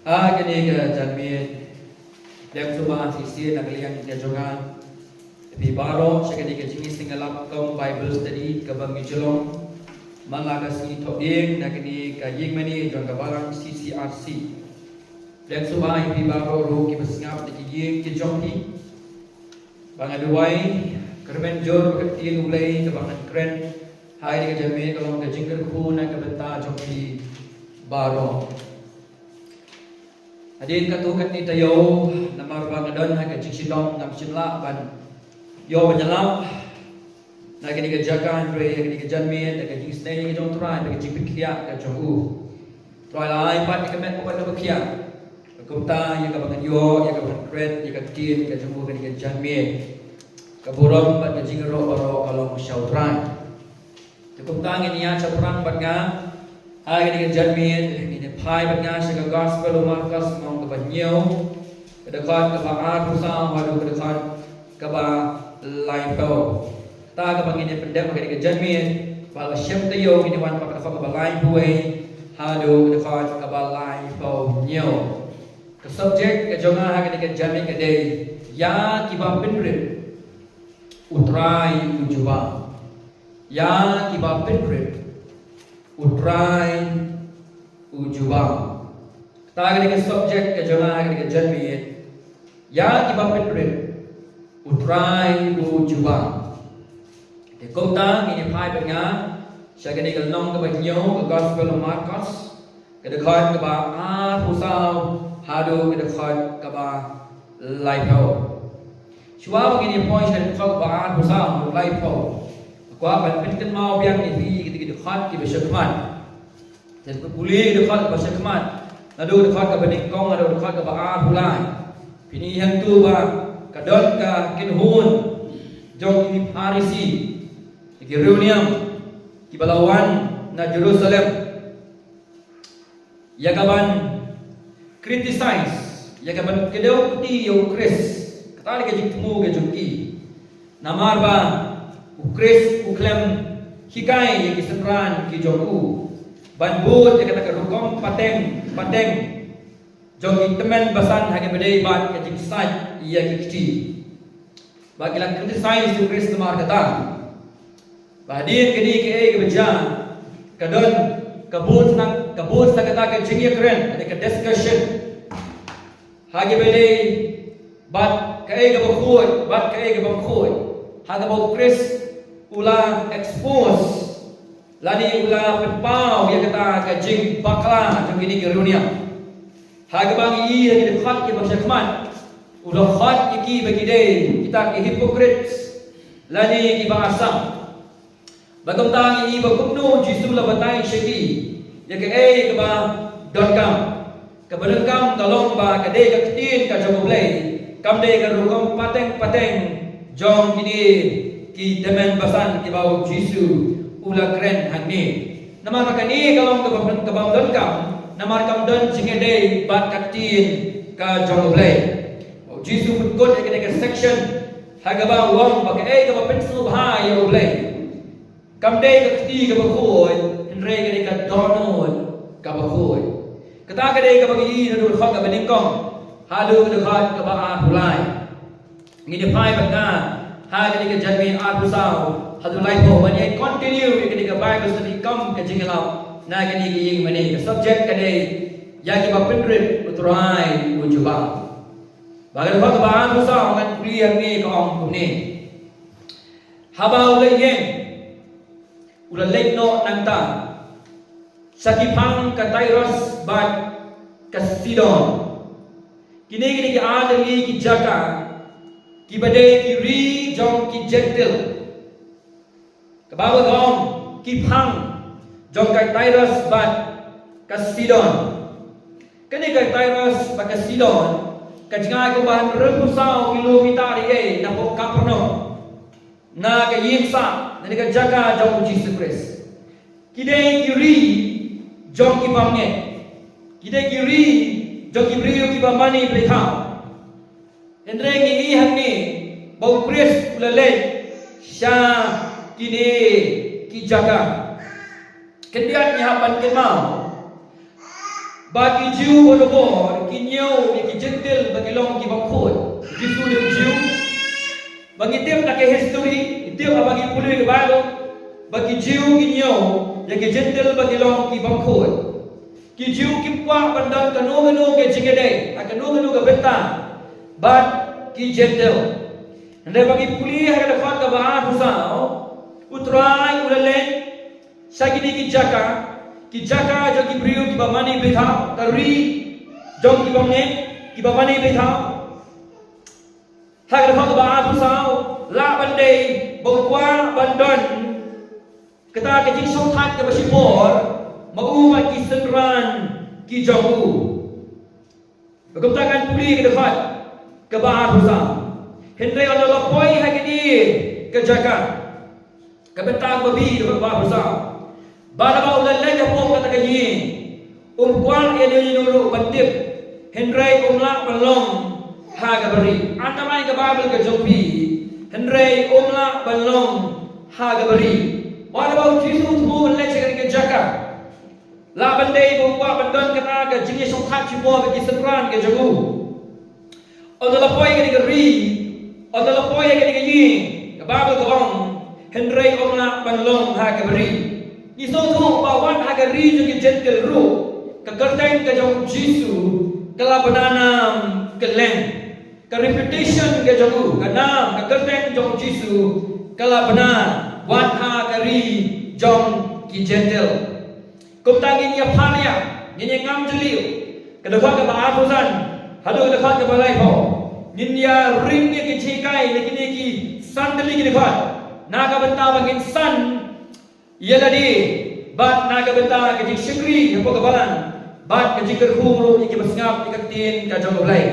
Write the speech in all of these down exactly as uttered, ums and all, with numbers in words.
Ha kane ka janmiet, dang sngewbha shisien na ka liang ka jong nga ïa phi baroh sha kane ka jingïaseng ïalap kum Bible study kaba ngi ju long man la ka sngi Thohdieng na kane ka ïingmane jong ka balang C C R C. Dang sngewbha ïa phi baroh ruh kiba sngap na ki ïing ki jong phi ba nga duwai, kyrmen jur ba ka ktien U Blei kaba ngan kren ha kane ka janmiet ka long ka jingkyrkhu na ka bynta jong phi baroh. Hadien katto katne taïew, namar ba nga don ha ka jingshitom, ngam shym lah ban ïoh ban ïalap na kane ka jaka, hynrei ha kane ka janmiet da ka jingsnei ka jong U Trai, da ka jingpynkhiah ka jong u, U Trai la ai pat ïa ka met kaba khia, kumta ïa kaba ngan ïoh, ïa kaba ngan kren ïa ka ktien ka jong u ha kane ka janmiet. Ka burom bad ka jingïaroh baroh ka long sha U Trai. Te kumta ngin ïa shaphrang bad nga ha kane ka janmiet, ngin ïa phai bad nga sha ka Gospel u Markos, lynnong kaba hynñiew, ka dkhot kaba arphew saw haduh ka dkhot kaba laiphew. Kata kaba ngin ïa pyndep ha kane ka janmiet, ba la shem taïew ngin ïa wan pat ka dkhot kaba laiphew wei haduh ka dkhot kaba laiphew hynñiew. Ka subject ka jong nga ha kane ka janmiet ka dei, ïa kiba pynrit U Trai u jubab. Ïa kiba pynrit U Trai u jubab. Kata ka dei ka subject ka jong nga ha kane ka janmiet, ïa kiba pynrit U Trai u jubab. Te kumta ngin ïa phai bad nga sha kane ka lynnong kaba hynñiew ka Gospel u Markos, ka dkhot kaba arphew saw haduh ka dkhot kaba laiphew. Shuwa ba ngin ïa poi sha ka dkhot kaba arphew saw haduh laiphew, nga kwah ban pynkynmaw biang ïa phi ïa kita ki dkhot kiba shakhmat. Te pule ki dkhot kiba shakhmat, naduh ka dkhot kaba nyngkong haduh ka dkhot kaba arphew lai. Phin ïohi hangto ba ka don ka kynhun jong ki Pharisi, ki riewniam, kiba la wan na Jerusalem ïa kaban criticize, ïa kaban kdew kti ïa u Khrist. Kata dei ka jingthmu ka jong ki. Namar ba u Khrist u khlem hikai ïa ki synran ki jong u ban bud ïa kata ka rukom pateng pateng jong ki tymmen basan ha kaba ïadei bad ka jingsait ïa ki kti. Ba ki la criticize ïa u Khrist namar kata. Ba hadien kane kaei kaba jia, ka don ka bun sna, ka bun sna kata ka jingïakren, ka discussion ha kaba ïadei bad kaei kaba khuid bad kaei kaba khuid, ha kaba u Khrist u la expose lane u la pynpaw ïa kata ka jingbakla jong kine ki riewniam. Ha kaba ngi ïohi ha ki dkhot kiba shakhmat, u la khot ïa ki ba ki dei kita ki hypocrites lane kiba asam. Ba kumta ngi ïohi ba kumno u Jisu u la batai sha ki ïa kaei kaba donkam. Kaba donkam ka long ba ka dei ka ktien ka jong U Blei, kam dei ka rukom pateng pateng jong kine ki tymmen basan kiba u Jisu u la kren hangne. Namar ba kane ka long kaba, kaba ym donkam, namar kam don jingïadei bad ka ktien ka jong U Blei. U Jisu u pynkut ïa kane ka section ha kaba u ong ba kaei kaba pynsngewbha ïa U Blei kam dei ka kti kaba khuid, hynrei ka dei ka dohnud kaba khuid. Kata ka dei kaba ngi ïohi naduh ka dkhot kaba nyngkong haduh ka dkhot kaba arphew lai. Ngin ïa phai bad nga ha kane ka janmiet arphew saw haduh laiphew ban ïa continue ïa kane ka Bible study kum ka jingïalap na kane ka ïingmane. Ka subject ka dei, ïa kiba pynrit U Trai u jubab. Ba ka dkhot kaba arphew saw ngan pule hangne ka ong kumne. Haba u la ïeng, u la leit noh nangta sha ki phang ka Tyrus bad ka Sidon. Kine ki dei ki ar tylli ki jaka kiba dei ki ri jong ki Jentil. Ka Baibl ka ong ki phang jong ka Tyrus bad ka Sidon. Kane ka Tyrus bad ka Sidon ka jngai kumba hynriewphew saw kilometer ïa napoh Kapernaum, na ka ïing sah, na ka jaka jong u Jisu Khrist. Ki dei ki ri jong ki bymngeit. Ki dei ki ri jong ki briew kiba mane blei thaw. Hynrei ngi ïohi hangne ba u Khrist u la leit sha kine ki jaka. Khyndiat ngi hap ban kynmaw Ba ki Jiw barabor ki ñiew ïa ki Jentil ba ki long ki bym khuid. Jisu u dei Jiw. Ba ngi tip na ka history, ngi tip haba ngi pule ka Baibl, ba ki Jiw ki ñiew ïa ki Jentil ba ki long ki bym khuid. Ki Jiw kim kwah ban don kano kano ka jingïadei ha kano kano ka bynta bad ki Jentil. Hynrei ba ngi pule ha ka dkhot kaba arphew saw, U Trai u la leit sha kine ki jaka, ki jaka jong ki briew kiba mane blei thaw, ka ri jong ki bymngeit kiba mane blei thaw. Ha ka dkhot kaba arphew saw, lah ban dei ba u kwah ban don kata ka jingshongthait kaba shipor ma u bad ki synran ki jong u. Kumta ngan pule ka dkhot kaba arphew saw. Hynrei ynda u la poi ha kane ka jaka, ka bynta ba bi, dkhot kaba arphew saw, bad haba u la leit hapoh kata ka ïing, um kwah ïa uno uno ruh ban tip, hynrei um lah ban long ha kaba ri. Ynda mai ka Baibl ka jong phi, hynrei um lah ban long ha kaba ri. Wat haba u Jisu u thmu ban leit sha kane ka jaka, lah ban dei ba u kwah ban don kata ka jingïashongthait shipor bad ki synran ki jong u. Ynda la poi ha kane ka ri, ynda la poi ha kane ka ïing, ka Baibl ka ong, hynrei um lah ban long ha kaba ri. Ngi sngewthuh ba wat ha ka ri jong ki Jentil ruh, ka kyrteng ka jong u Jisu ka la bna nam kylleng. Ka reputation ka jong u, ka nam, ka kyrteng jong u Jisu ka la bna wat ha ka ri jong ki Jentil. Kumta ngin ïa pharia, ngin ïa ngam jylliew, ka dkhot kaba arphew san haduh ka dkhot kaba laiphew. Ngin ïa ring ïa ki jinghikai na kine ki san tylli ki dkhot, na ka bynta ba ngin san ïa lade bad na ka bynta ka jingshakri hapoh ka balang bad ka jingkyrkhu ruh ïa kiba sngap ïa ka ktien ka jong U Blei.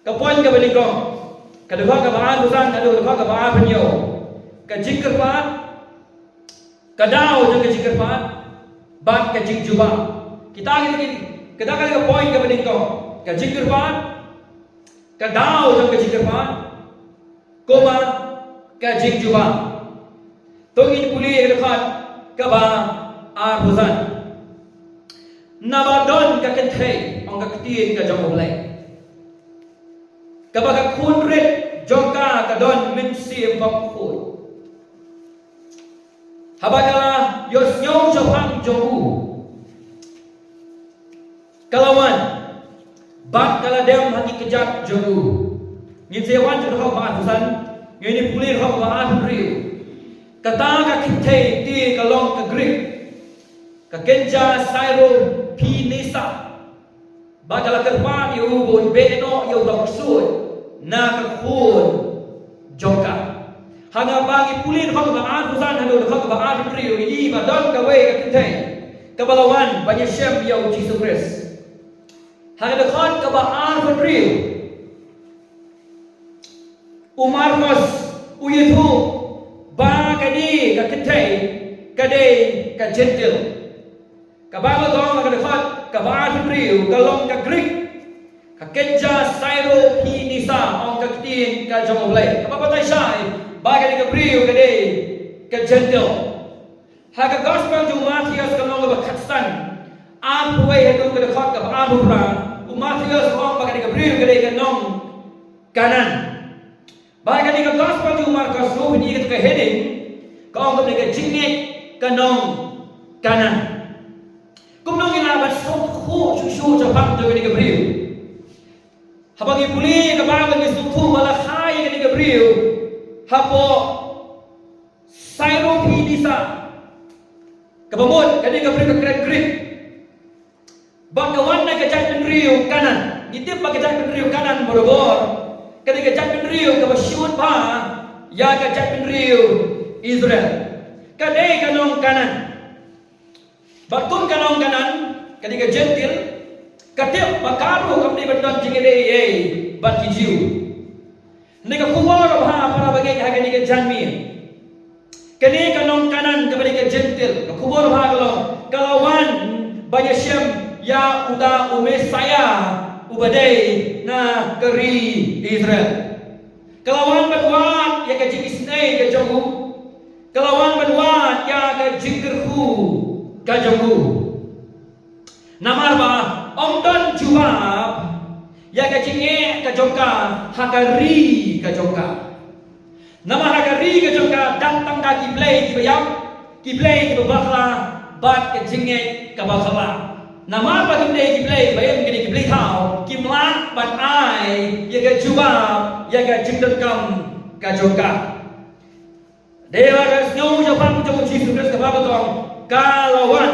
Ka point kaba nyngkong, ka dkhot kaba arphew san haduh ka dkhot kaba arphew hynñiew, ka jingkyrpad, ka daw jong ka jingkyrpad bad ka jingjubab. Kita ki, kita ki, ka point kaba nyngkong, ka jingkyrpad, ka daw jong ka jingkyrpad, kumba ka jingjubab. To ngin pule ïa ka dkhot kaba arphew san. Naba don ka kynthei, ong ka ktien ka jong U Blei, kaba ka khun rit jong ka ka don mynsiem bymkhuid, haba ka la ïohsngew shaphang jong u, ka la wan bad ka la dem ha ki kjat jong u. Ngin sa wan sha ka dkhot ba arphew san, ngin ïa pule ka dkhot ba arphew hynriew. Kata ka kynthei te ka long ka Grik, ka kynja Syrophenisa. Bad ka la kyrpad ïa u ba un beh noh ïa uta u ksuid na ka khun jong ka. Haba ngi pule dkhot ba arphew san haduh dkhot ba arphew hynriew, ngi i ba don kawei ka kynthei kaba la wan ban ïashem ïa U Jisu Khrist. Ha ka dkhot kaba arphew hynriew, u Markos u ïathuh ba kane ka kynthei ka dei ka Jentil. Ka Baibl ka ong ha ka dkhot kaba arphew hynriew ka long ka Grik, ka kynja Syrophenisa, ong ka ktien ka jong U Blei. Kaba batai shai ba kane ka briew ka dei ka Jentil. Ha ka Gospel jong u Mathaios ka lynnong kaba khatsan, arphew wei haduh ka dkhot kaba arphew phra, u Mathaios u ong ba kane ka briew ka dei ka nong Kanaan. Ba kane ka Gospel jong u Markos ruh, kane ka heading ka ong kumne, ka jingngeit ka nong Kanaan. Kumno ngin lah ban sngewthuh shuh shuh shaphang jong kane ka briew? Haba ngi pule ka Baibl ngi sngewthuh ba la kha ïa kane ka briew hapoh Syrophenisa, kaba mut kane ka briew ka kren Grik. Bad ka wan na ka jaitbynriew Kanaan. Ngi tip ba ka jaitbynriew Kanaan barabor ka dei ka jaitbynriew kaba shu bha ïa ka jaitbynriew Israel. Ka dei ka nong Kanaan. Bad kum ka nong Kanaan, ka dei ka Jentil, ka tip ba ka ruh kam dei ban don jingïadei ei ei bad ki Jiw. Hynrei ka khubor bha para bangeit ha kane ka janmiet, kane ka nong Kanaan kaba dei ka Jentil, ka khubor bha ka long ka la wan ban ïashem ïa uta u Messaïah uba dei na ka ri Israel. Ka la wan ban wad ïa ka jingisynei ka jong u. Ka la wan ban wad ïa ka jingkyrkhu ka jong u. Namar ba ym don jubab ïa ka jingeh ka jong ka ha ka ri ka jong ka. Namar ha ka ri ka jong ka dang tang da ki blei kiba ïap, ki blei kiba bakla, bad ka jingngeit kaba bakla. Namar ba kim dei ki blei ba im, ki dei ki blei thaw, kim lah ban ai ïa ka jubab ïa ka jingdonkam ka jong ka. Dei ba ka sngew shaphang jong u Jisu Khrist kaba ka tong ka la wan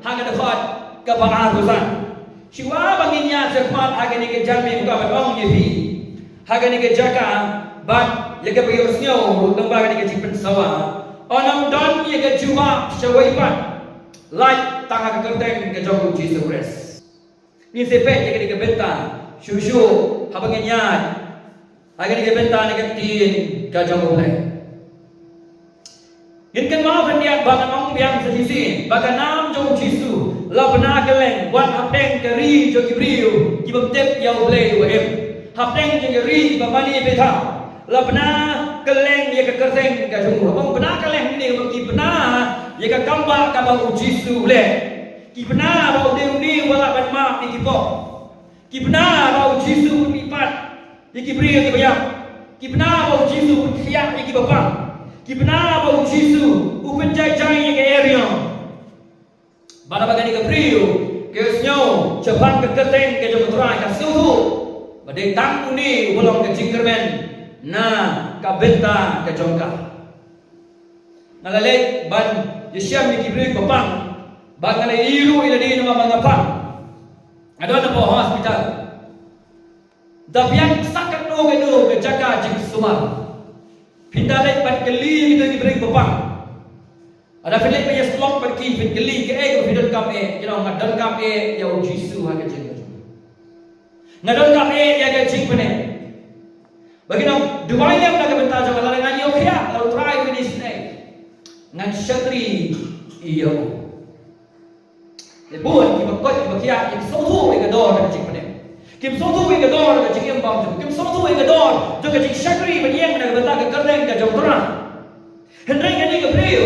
ha ka dkhot kaba arphew san. Shuwa ba ngin ïaid shakhmat ha kane ka janmiet, nga kwah ban ong ïa phi ha kane ka jaka bad ïa kaba ïohsngew ruh lyngba kane ka jingpynsawa, un ym don ïa ka jubab shawei pat, lait tang ha ka kyrteng ka jong u Jisu Khrist. Ngin sa peit ïa kane ka bynta shuh shuh haba ngin ïaid ha kane ka bynta na ka ktien ka jong U Blei. Ngin kynmaw khyndiat ba ngan ong biang sa shisien ba ka nam jong u Jisu la bna kylleng wat hapdeng ka ri jong ki briew ki bym tip ïa U Blei uba im. Hapdeng jong ka ri ba mane bynta la bna kylleng ïa ka kyrteng ka jong u. Haba bna kylleng ne ki bna ïa ka kam ba kaba u Jisu u leh. Ki bna ba u dei une uba lah ban map ïa ki pop. Ki bna ba u Jisu u pynmihpat ïa ki briew kiba ïap. Ki bna ba u Jisu u pynkhiah ïa kiba pang. Ki bna ba u Jisu u pynjai jai ïa ka eriong. Bad haba kane ka briew ka ïohsngew shaphang ka kyrteng ka jong U Trai, ka sngewthuh ba dei tang une uba long ka jingkyrmen na ka bynta ka jong ka. Nga la leit ban ïashem ïa ki briew ba pang bad nga la ïohi ruh ïa lade namar ba nga pang. Nga don hapoh hospital. Da biang sa katno katno ka jaka jingsumar. Phin da leit ban kylli ïa kita ki briew ba pang. Lada phin leit ban ïasyllok bad ki, phin kylli kaei kaba phi donkam eh, ki ong nga donkam eh ïa u Jisu ha ka jingim. Nga donkam eh ïa ka jingpynim. Ba kin ong, duwai lem na ka bynta jong nga, lada ngan ïoh khiah, la U Trai un ïasyrdoh. Ngan shakri ïa u. Te bun kiba koit kiba khiah kim sngewthuh ïa ka dor ka jingpynim. Kim sngewthuh ïa ka dor ka jingim bymjukut. Kim sngewthuh ïa ka dor jong ka jingshakri ban ïeng na ka bynta ka kyrteng ka jong U Trai. Hynrei kane ka briew,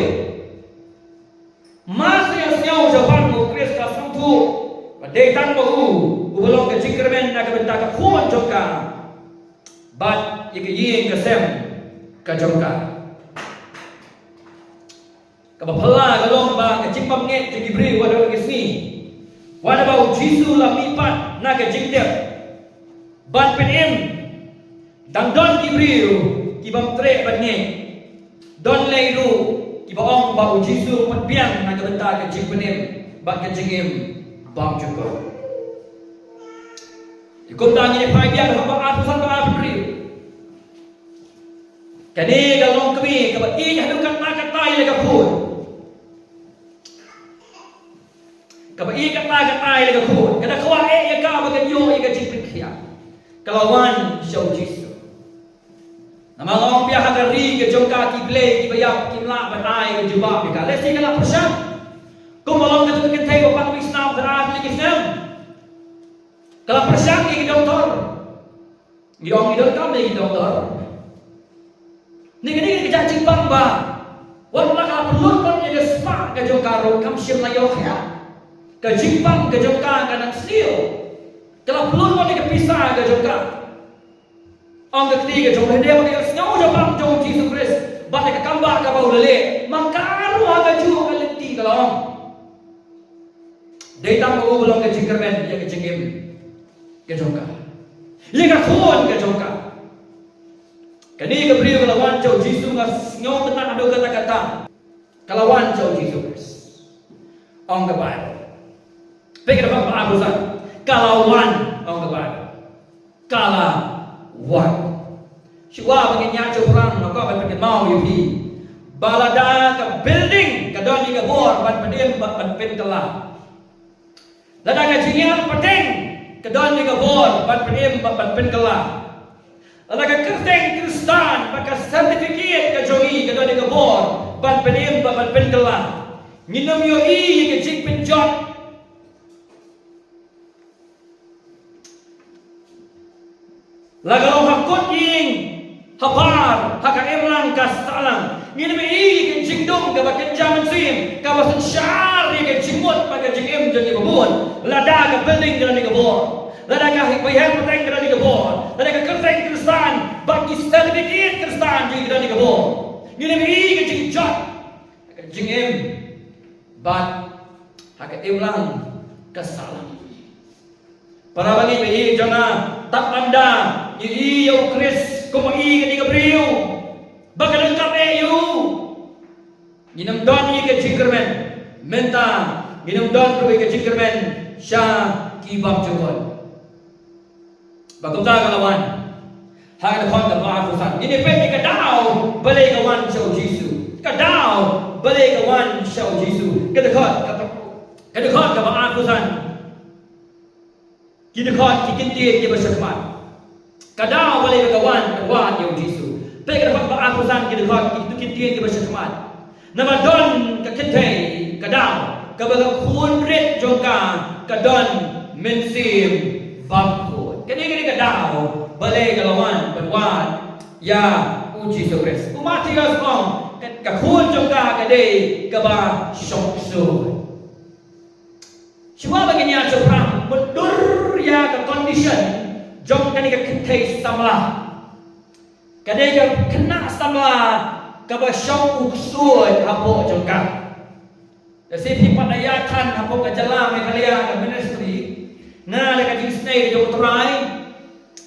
mar shu ïohsngew shaphang u Khrist ka sngewthuh ba dei tang ba u uba long ka jingkyrmen na ka bynta ka khun jong ka bad ïa ka ïing ka sem ka jong ka. Kaba phylla ka long ba ka jingbymngeit jong ki briew wat don ka sngi, wat haba u Jisu u la mihpat na ka jingtep ban pynim, dang don ki briew ki bym treh ban ngeit. Don lei ruh kiba ong ba u Jisu u pynbiang na ka bynta ka jingpynim bad ka jingim bymjukut. Te kumta ngin ïa phai biang ha ba arphew san, ba arphew hynriew. Kane ka longkmie kaba ïeit haduh katta katta ïa la ka khun. Kaba ïeit katta katta ïa la ka khun. Ka da kwah eh ïa ka ba kan ïoh ïa ka jingpynkhiah. Ka la wan sha u Jisu. Namar nga ong biang, ha ka ri ka jong ka ki blei kiba ïap kim lah ban ai ka jubab ïa ka. Lehse ka la pyrshang. Kumba long kata ka kynthei ba pang wei snam, ka la ai ki snem. Ka la pyrshang ïa ki doktor. Ngi ong ngi donkam ïa ki doktor. Ni kane ka jingpang ba wat la ka pynlut lut ïa ka spah ka jong ka ruh kam shym la ïoh khiah. Ka jingpang ka jong ka ka nang sniew. Ka la pynlut lut ïa ka pisa ka jong ka. Ong ka kti ka jong u, hynrei ba ka ïohsngew shaphang jong u Jisu Khrist bad ïa ka kam ba kaba u la leh, ma ka ruh ha kajuh ka lynti ka la ong, dei tang ba u ba long ka jingkyrmen ïa ka jingim ka jong ka, ïa ka khun ka jong ka. Kane ka briew ka la wan sha u Jisu, nga sngew tynnat haduh katta katta. Ka la wan sha u Jisu Khrist. Ong ka Baibl. Peit ka dkhot ba arphew san. Ka la wan, ong ka Baibl. Ka la wan. Shuwa ba ngin ïaid sha u Prang, nga kwah ban pynkynmaw ïa phi ba lada ka building ka don ïa ka bor ban pynim bad ban pynkylla, lada ka jingïap pateng ka don ïa ka bor ban pynim bad ban pynkylla, lada ka kyrteng Khristan bad ka certificate ka jong ngi ka don ïa ka bor ban pynim bad ban pynkylla, ngin ym ïohi ïa ka jingpynjot. La ka long ha kut ïing, ha bar, ha ka imlang ka sahlang, Ngin ym ïohi ïa ka jingdum kaba kynja mynsiem kaba synshar ïa ka jingmut bad ka jingim jong ngi ba bun. Lada ka building ka don ïa ka bor, lada ka hikai pateng ka don ïa ka bor, lada ka kyrteng Khristan bad ki certificate Khristan jong ngi ka don ïa ka bor, ngin ym ïohi ïa ka jingjot, ka jingim bad ha ka imlang ka sahlang. Para bangeit, ïa jong nga, tang ynda ngi ïohi ïa u Khrist kum i kane ka briew ba ka dang kap eh ïa u, ngin ym don ïa ka jingkyrmen. Mynta ngin ym don ruh ïa ka jingkyrmen sha ki bymjukut. Ba kumta ka la wan ha ka dkhot kaba arphew san. Ngin ïa peit ïa ka daw balei ka wan sha u Jisu. Ka daw balei ka wan sha u Jisu. Ka dkhot, ka, ka dkhot kaba arphew san. Ki dkhot, ki kyntien kiba shakhmat. Ka daw balei ka wan, ka wan ïa u Jisu. Peit ka dkhot kaba arphew san, ki dkhot, ki, ki kyntien kiba shakhmat. Naba don ka kynthei, ka daw kaba ka khun rit jong ka ka don mynsiem bymkhuid. Kane, kane ka daw balei ka la wan ban wad ïa u Jisu Khrist. U Mathaios u ong ka, ka khun jong ka ka dei kaba shong ksuid. Shuwa ba ngin ïa shaphrang, mutdur ïa ka condition jong kane ka kynthei samla. Ka dei ka khynnah samla kaba shong u ksuid hapoh jong ka. Lehse phi pat ïa than hapoh ka jylla Meghalaya ka ministry, nga da ka jingisynei jong u Trai,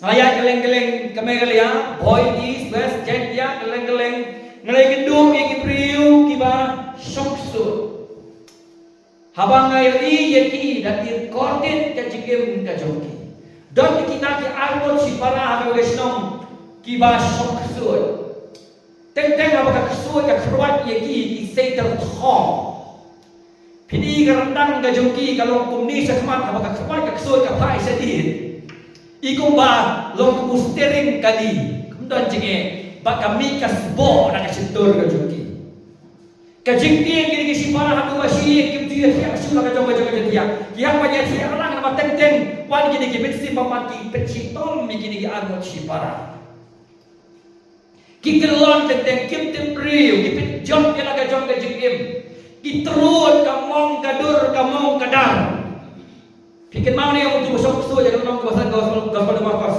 nga ïaid kylleng kylleng ka Meghalaya, Bhoi, East, West, Jaintia, kylleng kylleng, nga la ïakynduh ïa ki briew kiba shong ksuid. Haba nga ïohi ïa ki da ki kordit ka jingim ka jong ki. Don kita ki arngut shipara ha kawei ka shnong kiba shong ksuid. Teng teng haba ka ksuid ka kyrwat ïa ki, ki sei tyrthong. Phi i ka ryndang ka jong ki ka long kumne shakhmat, haba ka kyrwat ka ksuid ka phai shadien. I kumba long kum u steering kali. Kum don jingeh, ba ka mih ka sboh na ka shyntur ka jong ki. Ka jingtieng kine ki shipara haduh ba shi ïing kim ju ïathiah shuh la ka jong ka jong ka jingthiah. Ki hap ban ïathiah lang namar teng teng wan kine ki mynsiem bymman ki pynshitom ïa kine ki arngut shipara. Ki kyllon teng teng, kim tip briew, ki pynjot ïa la ka jong ka jingim. Ki trud ka mong ka dur ka mong ka dar. Phi kynmaw ne ïa uto u shong ksuid ïa ka lynnong kaba san, Gospel, Gospel u Markos.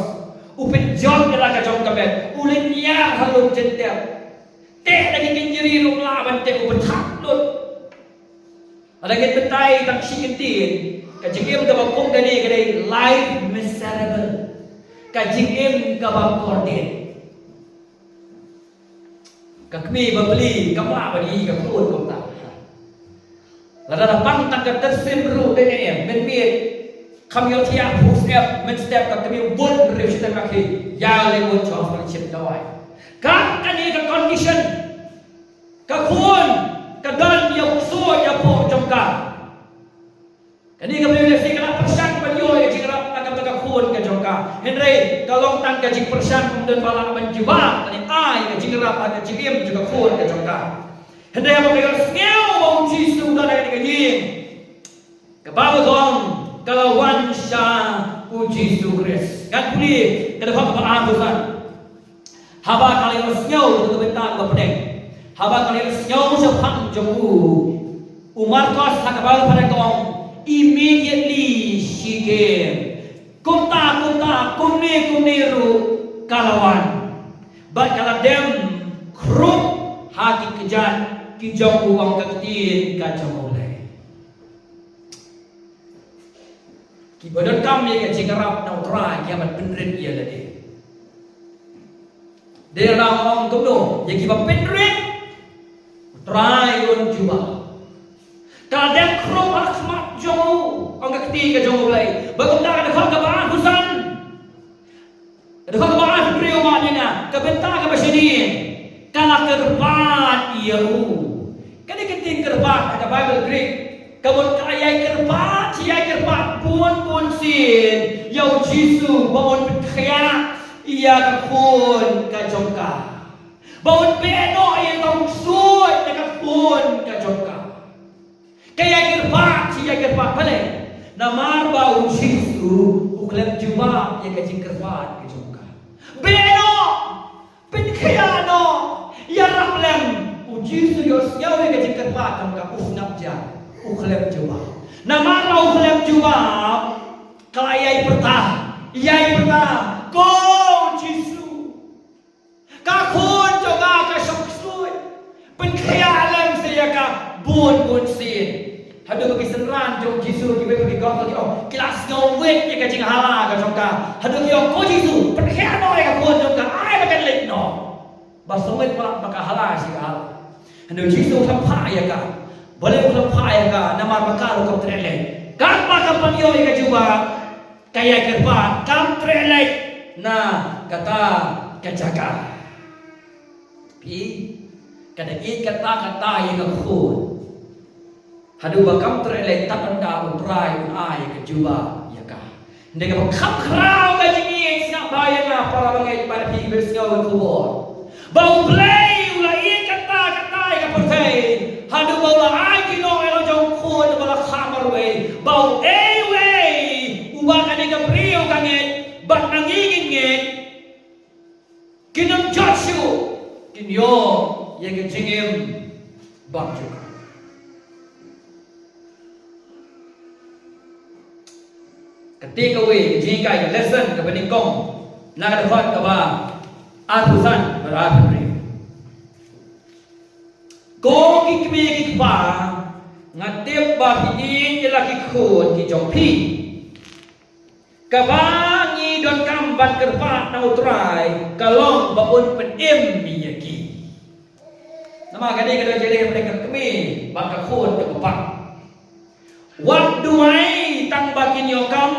U pynjot ïa la ka jong ka bed, u lynñiar ha lum jynter. Teh da ki kynjri ruh ym lah ban teh, u bthah lut. Lada ngin batai tang shi kyntien, ka jingim kaba kum kane ka dei life miserable. Ka jingim kaba kordit. Ka kmie ba bli kam lah ban ïohi ka khun kumta. Lada la pang tang ka tyrsim ruh dei ne em, mynmiet kham ïohthiah phuh step, mynstep ka kmie u bun briew shiteng, ka khie ïa leit bun sha hospital shim dawai. Kat kane ka condition, ka khun ka don ïa u ksuid hapoh jong ka. Kane ka briew lehse ka la pyrshang ban ïoh ïa ka jingïarap na ka bynta ka khun ka jong ka. Hynrei ka long tang ka jingpyrshang, ym don ba lah ban jubab, kane ai ka jingïarap ha ka jingim jong ka khun ka jong ka. Hynrei haba ka ïohsngew ba u Jisu u don ha kane ka ïing, kaba ka ong ka la wan sha u Jisu Khrist. Ngan pule ka dkhot kaba arphew san. Haba ka la ïohsngew, ka bynta kaba pdeng. Haba ka la ïohsngew shaphang jong u, u Markos ha kaba pdeng ka ong, immediately she came. Kumta, kumta, kumne, kumne ruh ka la wan. Bad ka la dem khrup ha ki kjat ki jong u, ong ka ktien ka jong U Blei. Kiba donkam ïa ka jingïarap na U Trai ki hap ban pynrit ïa lade. Dei na ong kumno, ïa kiba pynrit, U Trai un jubab. Ka dang khrup ha khmat jong u, ong ka ktien ka jong U Blei. Ba kumta ka dkhot kaba arphew san. Ka dkhot kaba arphew hynriew, ma ïa nga, ka bynta kaba shadien ka la kyrpad ïa u. Kane ka ktien kyrpad ha ka Baibl Greek ka mut ka ïai kyrpad, ïai kyrpad bun bun sien ïa u Jisu ba un pynkhiah ïa ka khun ka jong ka, ba un beh noh ïa ka, u ksuid na ka khun ka jong ka. Ka ïai kyrpad, ka ïai kyrpad, balei? Namar ba u Jisu u khlem jubab ïa ka jingkyrpad ka jong ka. Beh noh, pynkhiah noh, ïarap lem. Jisu ïohsngew ïa ka jingkyrpad jong ka, u sngap ja, u khlem jubab. Namar ba u khlem jubab, ka la ïai pyrta, ïai pyrta, "Ko Jisu, ka khun jong nga ka shong ksuid. Pynkhiah lem sa ïa ka bun bun sien." Haduh ba ki synran jong Jisu kiwei pat ki gospel ki ong, ki la sngewwit ïa ka jinghala ka jong ka. Haduh ki ong, "Ko Jisu, pynkhiah noh ïa ka khun jong ka, ai ba kan leit noh." Ba sngewwit palat ba ka hala shi ka hala. Hynrei Jisu u khlem phah ïa ka. Balei u khlem phah ïa ka? Namar ba ka ruh kam treh leit. Katba ka pynïoh ïa ka jubab, ka ïai kyrpad, kam treh leit na kata ka jaka. Phi, ka da ïeit katta katta ïa ka khun. Haduh ba kam treh leit tad ynda u Trai un ai ka jubab ïa ka. Hynrei kaba kham khraw ka jingïeit, sngap bha ïa nga para bangeit bad phi kiba sngew ka khubor, ba U Blei u la ïeit katta katta ïa ka pyrthei haduh ba u la ai ki nongïalam jong u Khun ba la kha marwei, ba uei uei uba kane ka briew ka ngeit bad ma ngi ngin ngeit, kin ym jot shuh, kin ïoh ïa ka jingim bymjukut. Ka takeaway, ka jinghikai, ka lesson kaba nyngkong na ka dkhot kaba arphew san bad arphew hynriew. Ko ki kmie ki kpa, nga tip ba phi ïeit ïa la ki khun ki jong phi. Kaba ngi donkam ban kyrpad na U Trai ka long ba un pynim ïa ki. Namar kane ka dei ka jingïeit ka kmie bad ka khun kaba pang. Wat duwai tang ba kin ïoh kam,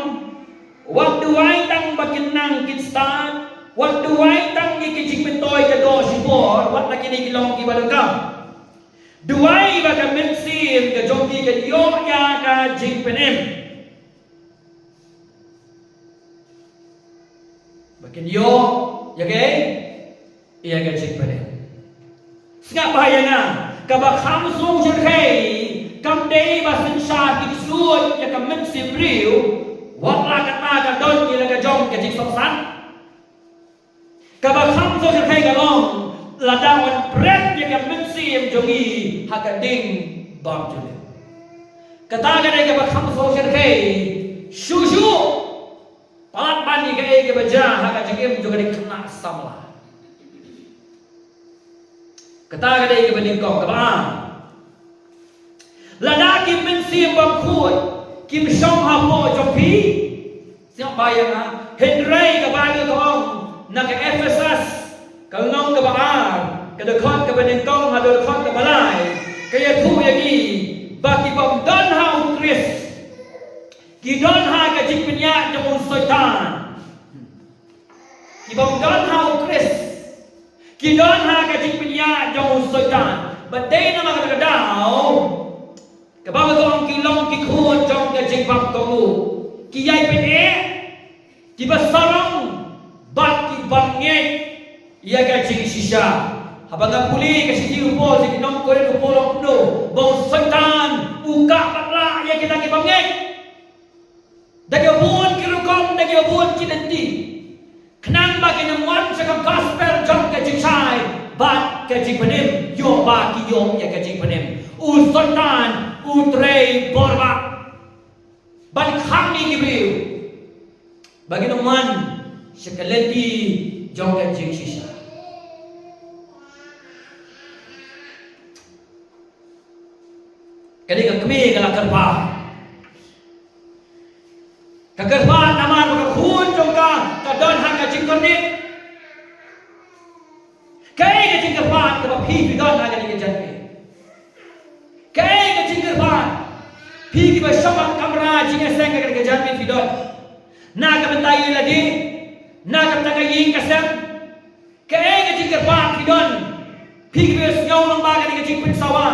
wat duwai tang ba kin nang kin stad, wat duwai tang ïa ki jingmyntoi ka doh shipor, wat la kine ki long kiba donkam. Duwai ba ka mynsiem ka jong ki kan ïoh ïa ka jingpynim. Ba kin ïoh ïa ka, ïa ka jingpynim. Sngap bha ïa nga, kaba kham sngewsynei kam dei ba synshar ki suit ïa ka mynsiem briew, wat la kata ka don ïa la ka jong ka jingsngewsynei. Kaba kham sngewsynei ka long lada wan bret ïa ka mynsiem jong ngi ha ka ding bymjukut. Kata ka dei kaba kham sngewsynei shuh shuh. Palat ban ïa kaei kaba jia ha ka jingim jong ka dei khynnah samla. Kata ka dei kaba nyngkong, kaba ar. Lada ki mynsiem bymkhuid kim shong hapoh jong phi, sngap bha ïa nga, hynrei ka Baibl ka ong na ka Ephesus ka lynnong kaba ar, ka dkhot kaba nyngkong haduh dkhot kaba lai, ka ïathuh ïa ngi ba ki bym don ha U Khrist ki don ha ka jingpynïaid jong u Soitan. Ki bym don ha U Khrist ki don ha ka jingpynïaid jong u Soitan. Bad dei namar kata ka daw kaba ka ong ki long ki khun jong ka jingbymkohnguh, ki ïai pyneh, kiba sarong bad ki bym ngeit ïa ka jingshisha. Haba nga pule ka shithi u Paul sha ki nong Korinth, u Paul u ong kumno, ba u Soitan u kah bad lah ïa kita ki bym ngeit da kiba bun ki rukom, da kiba bun ki lynti, khnang ba kin ym wan sha ka gospel jong ka jingshai bad ka jingpynim, ïoh ba ki ïoh ïa ka jingpynim. U Soitan u trei bor bha ban khang ïa ki briew ba kin ym wan sha ka lynti jong ka jingshisha. Kane ka kmie ka la kyrpad. Ka kyrpad namar ba ka khun jong ka ka don ha ka jingkordit. Kaei ka jingkyrpad kaba phi phi don ha kane ka janmiet? Kaei ka jingkyrpad? Phi kiba shong ha kamra jingïaseng ha kane ka janmiet phi don, na ka bynta ïing lade, na ka bynta ka ïing ka sem. Kaei ka jingkyrpad phi don? Phi kiba sngew lyngba kane ka jingpynsawa,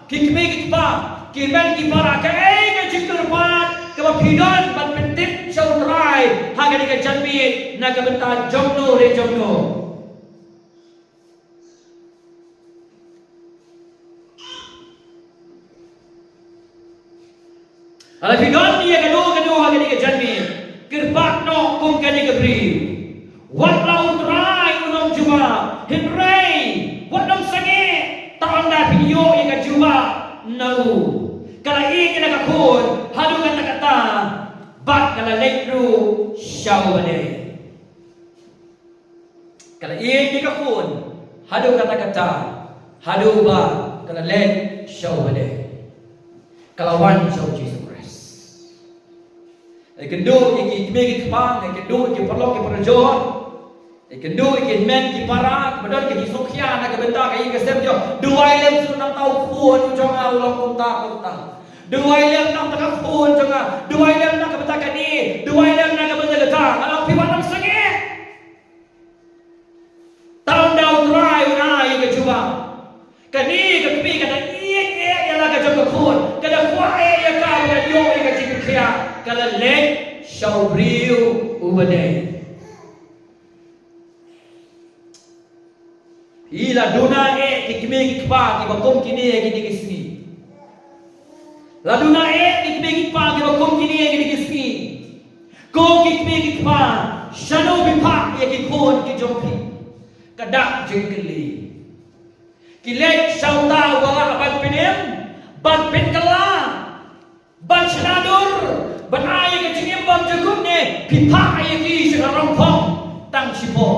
ki kmie ki kpa, ki hynmen ki para, kaei ka jingkyrpad kaba phi don ban pyntip sha U Trai ha kane ka janmiet na ka bynta jongno re jongno? Lada phi don ïa kano kano ha kane ka janmiet, kyrpad noh kum kane ka briew. Wat la U Trai un ym jubab, hynrei wat nym sangeh. Tang ynda Ka la leit ruh sha u badei. Ka la ïeit ïa ka khun haduh katta katta, haduh ba ka la leit sha u badei. Ka la wan sha u Jisu Khrist. Ïakynduh ïa ki kmie ki kpa, ïakynduh ïa ki paralok ki parajor, ïakynduh ïa ki hynmen ki para, kiba don ka jingsngewkhia na ka bynta ka ïing ka sem jong. Duwai lem shuh nangta u khun jong nga u long kumta kumta. Duwai lem nangta ka khun jong nga. Duwai lem na ka bynta kane. Duwai lem na ka bynta kata. Nga ong phi wat nang sangeh. Tang da u Trai un ai ïa ka jubab. Kane ka kmie ka da ïeit ïeit ïa la ka jong ka khun. Ka da kwah ïeit ïa ka, ka da ïoh ïa ka jingpynkhiah. Ka la leit sha u briew u badei. Phi la duna eh ki kmie ki kpa kiba kum kine ïa kine ki sngi. La duna eh ki kmie ki kpa kiba kum kine ïa kine ki sngi. Ko ki kmie ki kpa, shano phi phah ïa ki khun ki jong phi? Ka dak jingkylli. Ki leit sha uta uba lah ban pynim, ban pynkylla, ban shna dur, ban ai ïa ka jingim bymjukut, ne phi phah ïa ki sha ka rongphong tang shipor?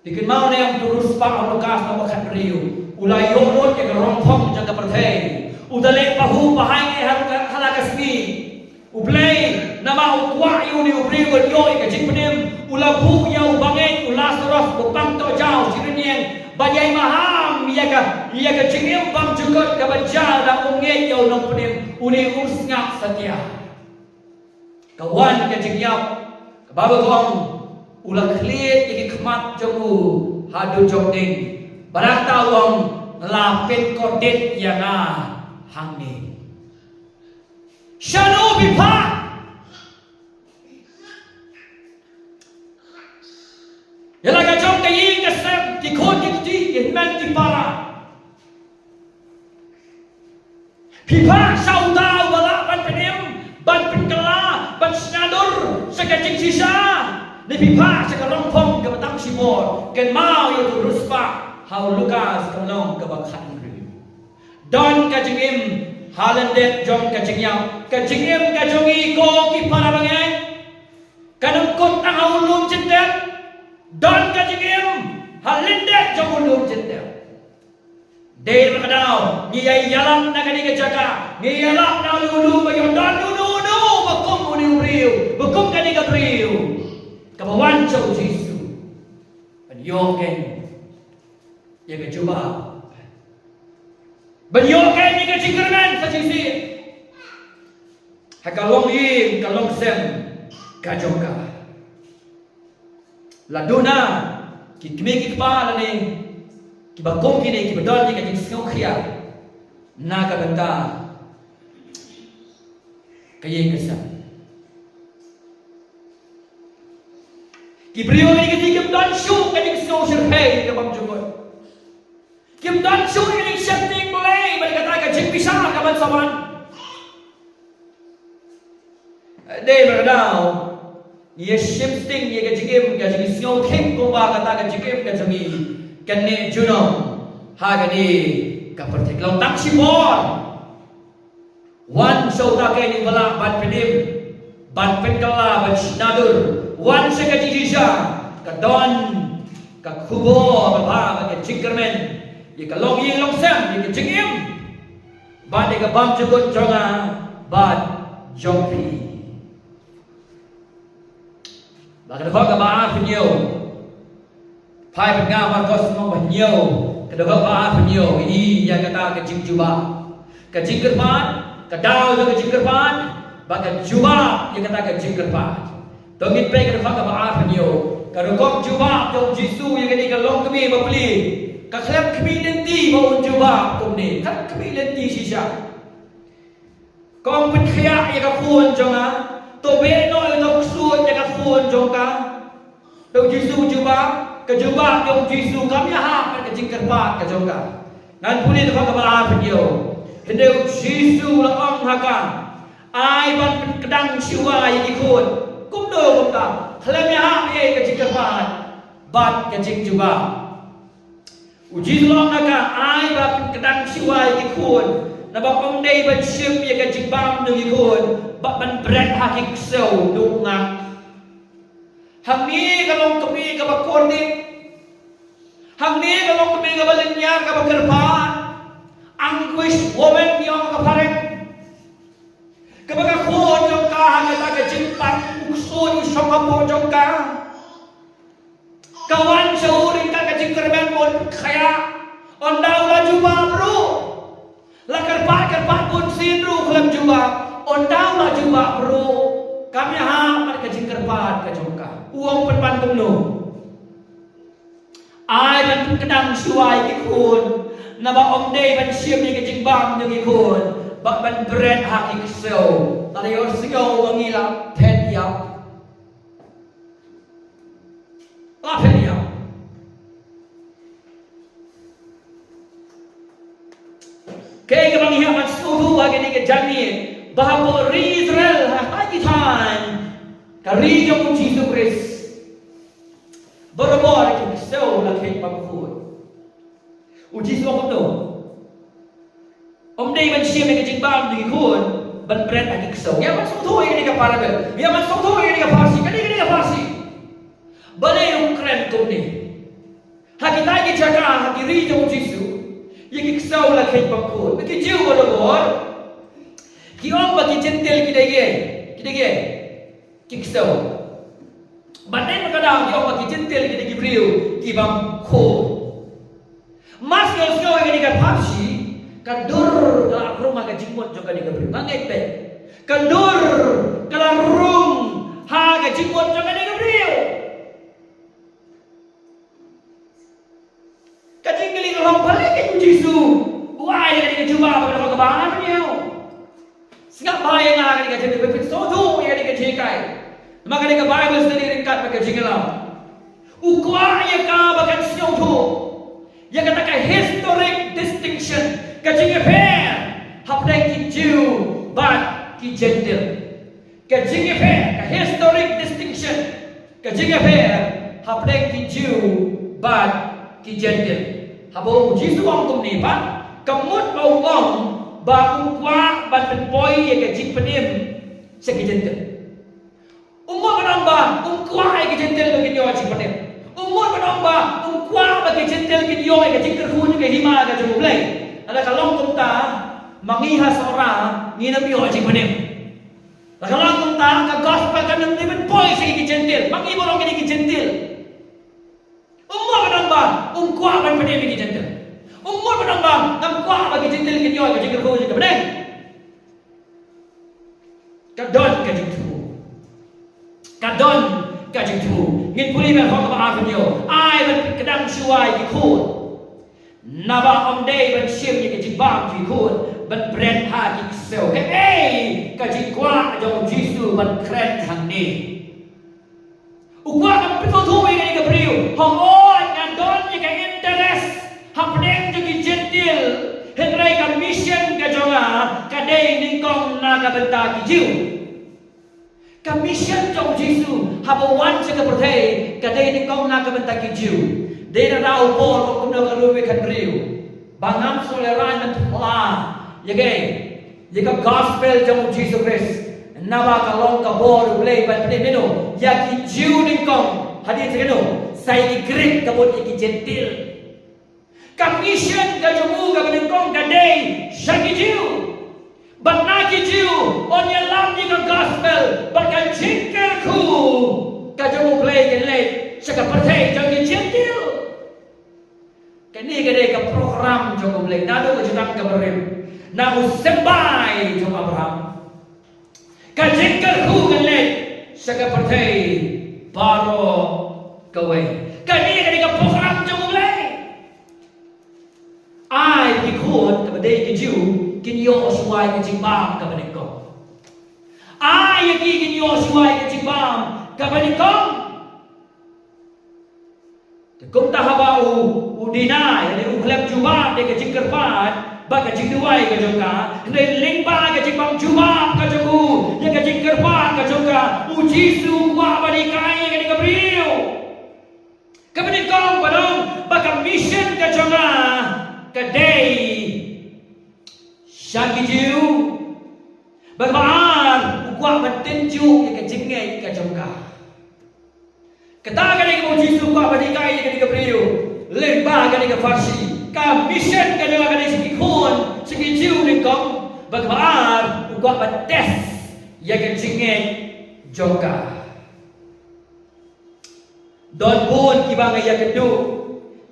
Phi kynmaw ne em, u riewspah u Lukas nongkhat briew u la ïoh lut ïa ka rongphong jong ka pyrthei. U da leh pahuh pahai eh ha la ka, ha la ka sngi. U Blei namar u kwah ïa une u briew ban ïoh ïa ka jingpynim, u la buh ïa u bangeit u Lasaros ba pang tohjaw shi rynïeng ban ïai maham ïa ka, ïa ka jingim bymjukut kaba jia da u ngeit ïa u nongpynim. Une u sngap satia. Ka wan ka jingïap kaba ba ka ong, u la khlieh ïa ki khmat jong u haduh jong ding. Bad nangta u ong, nga la pynkordit ïa nga hangne. Shano phi phah ïa la ka jong ka ïing ka sem, ki khun ki kti, ki hynmen ki para? Phi phah sha uta uba lah ban pynim, ban pynkylla, ban shna dur sha ka jingshisha, ne phi phah sha ka rongphong kaba tang shipor? Kynmaw ïa u riewspah ha u Lukas ka lynnong kaba khathynriew. Don ka jingim ha lyndet jong ka jingïap. Ka jingim ka jong ngi ko ki para bangeit, kam kut tang ha u lum jingtep. Don ka jingim ha lyndet jong u lum jingtep. Dei ba ka daw ngi ïa ïalap na kane ka jaka, ngi ïalap na uno uno ba ïoh don uno uno ba kum une u briew, ba kum kane ka briew kaba wan sha u Jisu. Ban ïoh kein ïa ka jubab, ban ïoh kein ïa ka jingkyrmen sa shisien ha ka longïing ka longsem ka jong ka. La duna ki kmie ki kpa lane kiba kum kine kiba don ïa ka jingsngewkhia na ka bynta ka ïing ka sem? Ki briew kine ki, kim don shuh ka jingsngew shyrkhei kaba bymjukut. Kim don shuh ka jingsheptieng Blei bad kata ka jingbishar kaban sa wan. Dei ba ka daw ngi ïa shim sting ïa ka jingim, ka jingsngew khih kumba kata ka jingim ka jong ngi kan neh junom ha kane ka pyrthei. Ka long tang shipor. Wan sha uta kein uba lah ban pynim, ban pynkylla, ban shna dur. Wan sha ka jingshisha, ka don ka khubor babha bad ka jingkyrmen ïa ka longïing longsem, ïa ka jingim bad ïa ka bymjukut jong nga bad jong phi. Ba ka dkhot kaba arphew hynñiew. Phai bad nga Markos lynnong ba hynñiew, ka dkhot ba arphew hynñiew, ïa kata ka jingjubab, ka jingkyrpad, ka daw jong ka jingkyrpad bad ka jubab ïa kata ka jingkyrpad. To ngin peit ka dkhot kaba arphew hynñiew. Ka rukom jubab jong u Jisu ïa kane ka longkmie bapli. Ka khlem khmih lynti ba un jubab kumne, khlem khmih lynti shisha. Ka ong, pynkhiah ïa ka khun jong nga. To beh noh ïa uta u ksuid ïa ka khun jong ka. Te u Jisu u jubab, ka jubab jong u Jisu kam ïahap bad ka jingkyrpad ka jong ka. Ngan pule dkhot kaba arphew hynñiew. Hynrei u Jisu u la ong ha ka, ai ban pynkdang shuwa ïa ki khun. Kumno kumta? Khlem ïahap ïa ka jingkyrpad bad ka jingjubab. U Jisu u ong ha ka, ai ban pynkdang shuwa ïa ki khun. Naba ym dei ban shim ïa ka jingbam jong ki khun bad ban bret ha ki ksew, duk nga. Hangne ka long kmie kaba kordit. Hangne ka long kmie kaba lynñiar, kaba kyrpad. Anguish woman, ïa ka phareng. Kaba ka khun jong ka ha kata ka jingpang u ksuid u shong hapoh jong ka. Ka wan sha u ryngkat ka jingkyrmen bun khaïa. Ynda u la jubab ruh, la kyrpad kyrpad bun sien ruh khlem jubab. Ynda u la jubab ruh, kam ïahap bad ka jingkyrpad ka jong ka. U ong pynban kumno? Ai ban pynkdang shuwa ïa ki khun, naba ym dei ban shim ïa ka jingbam jong ki khun bad ban bret ha ki ksew. Lada ïohsngew ba ngi la phet ïap. La phet ïap. Kaei kaba ngi hap ban sngewthuh ha kane ka janmiet, ba hapoh ri Israel ha kine ki thaiñ, ka ri jong u Jisu Khrist, barabor ki ksew la kheit bamkut. U Jisu ong kumno? Ym dei ban shim ïa ka jingbam jong ki khun ban bret ha ki ksew. Ïa ban sngewthuh ïa kane ka parable, ïa ban sngewthuh ïa kane ka pharshi, kane, kane ka pharshi. Balei u kren kumne? Ha kita ki jaka, ha ki ri jong u Jisu, ïa ki ksew la kheit bamkut. Ki Jiw barabor ki ong ba ki Jentil ki dei kiei? Ki dei kiei? Ki ksew. Bad na kata ka daw ki ong ba ki Jentil ki dei ki briew kiba khun. Mar sngewsngew ïa kane ka pharshi, ka dur ka la rung ha ka jingmut jong kane ka briew. Nga ngeit bha. Ka dur ka la rung ha ka jingmut jong kane ka briew. Ka jingkylli ka long, balei u Jisu u ai ïa kane ka jubab ba ka long kaba ar ñiew? Sngap bha ïa nga kane ka jingkylli, phin sngewthuh ïa kane ka jinghikai. Namar kane ka Bible study ryngkat bad ka jingïalam, u kwah ïa ka ba kan sngewthuh ïa kata ka historic distinction, ka jingïapher hapdeng ki Jiw bad ki Jentil. Ka jingïapher, ka historic distinction, ka jingïapher hapdeng ki Jiw bad ki Jentil. Haba u Jisu u ong kumne pat, ka mut ba u ong ba um kwah ban pynpoi ïa ka jingpynim sha ki Jentil. Um mut ban ong ba um kwah ïa ki Jentil ba kin ïoh jingpynim. Um mut ban ong ba um kwah ba ki Jentil kin ïoh ïa ka jingkyrkhu jong ka hima ka jong U Blei. Lada ka long kumta, ma ngi ha Sohra ngin ym ïoh jingpynim. Lada ka long kumta, ka gospel kan ym dei ban poi sha ki Jentil. Ma ngi baroh kine ki Jentil. Um mut ban ong ba um kwah ban pynim ïa ki Jentil. Um mut ban ong ba ngam kwah ba ki Jentil kin ïoh ka jingkyrkhu jong ka bneng. Ka don ka jingthmu. Ka don ka jingthmu. Ngin pule na kaba arphew. Ai ban pynkdang shuwa ïa ki khun, naba ym dei ban shim ïa ka jingbam ki khun ban bret ha ki ksew. Kaei ka jingkwah jong u Jisu ban kren hangne? U kwah ban pynthut ïa kane ka briew. Hooid, nga don ïa ka interest hapdeng jong ki Jentil, hynrei ka mission ka jong nga ka dei nyngkong na ka bynta ki Jiw. Ka mission jong u Jisu haba u wan sha ka pyrthei ka dei nyngkong na ka bynta ki Jiw. Dei na u Paul u ong kumno, ka lum ïa ka briew, ba ngam sngewlehraiñ ban phla ïa ka, ïa ka gospel jong u Jisu Khrist, naba ka long ka bor U Blei ban pynim ïa ki Jiw nyngkong, hadien sa kano, sa ïa ki Grik, ka mut ïa ki Jentil. Ka mission ka jong u kaba nyngkong ka dei sha ki Jiw. Bad na ki Jiw un ïalam ïa ka gospel, bad ka jingkyrkhu ka jong U Blei kan leit sha ka pyrthei jong ki Jentil. Kane ka dei ka program jong U Blei naduh ka jutang ka barim, na u symbai jong Abraham. Ka jingkyrkhu kan leit sha ka pyrthei baroh kawei. Kane ka dei ka program jong U Blei. Ai ki khun kaba dei ki Jiw kin ïoh shuwa ïa ka jingbam kaba nyngkong. Ai ïa ki kin ïoh shuwa ïa ka jingbam kaba nyngkong. Te kumta haba u, u deny, ïa u khlem jubab ïa ka jingkyrpad bad ka jingduwai ka jong ka, hynrei lyngba ka jingbym jubab ka jong u ïa ka jingkyrpad ka jong ka, u Jisu u kwah ban hikai ïa kane ka briew. Kaba nyngkong, ba dang, ba ka mission ka jong nga ka dei Sha ki Jiw. Bad kaba ar, u kwah ban tynjuh ïa ka jingngeit ka jong ka. Kata ka dei kaba u Jisu u kwah ban hikai ïa kane ka briew lyngba kane ka pharshi. Ka mission ka jong ka ka dei sha ki khun, sha ki Jiw nyngkong. Bad kaba ar, u kwah ban test ïa ka jingngeit jong ka. Don bun kiba nga ïakynduh,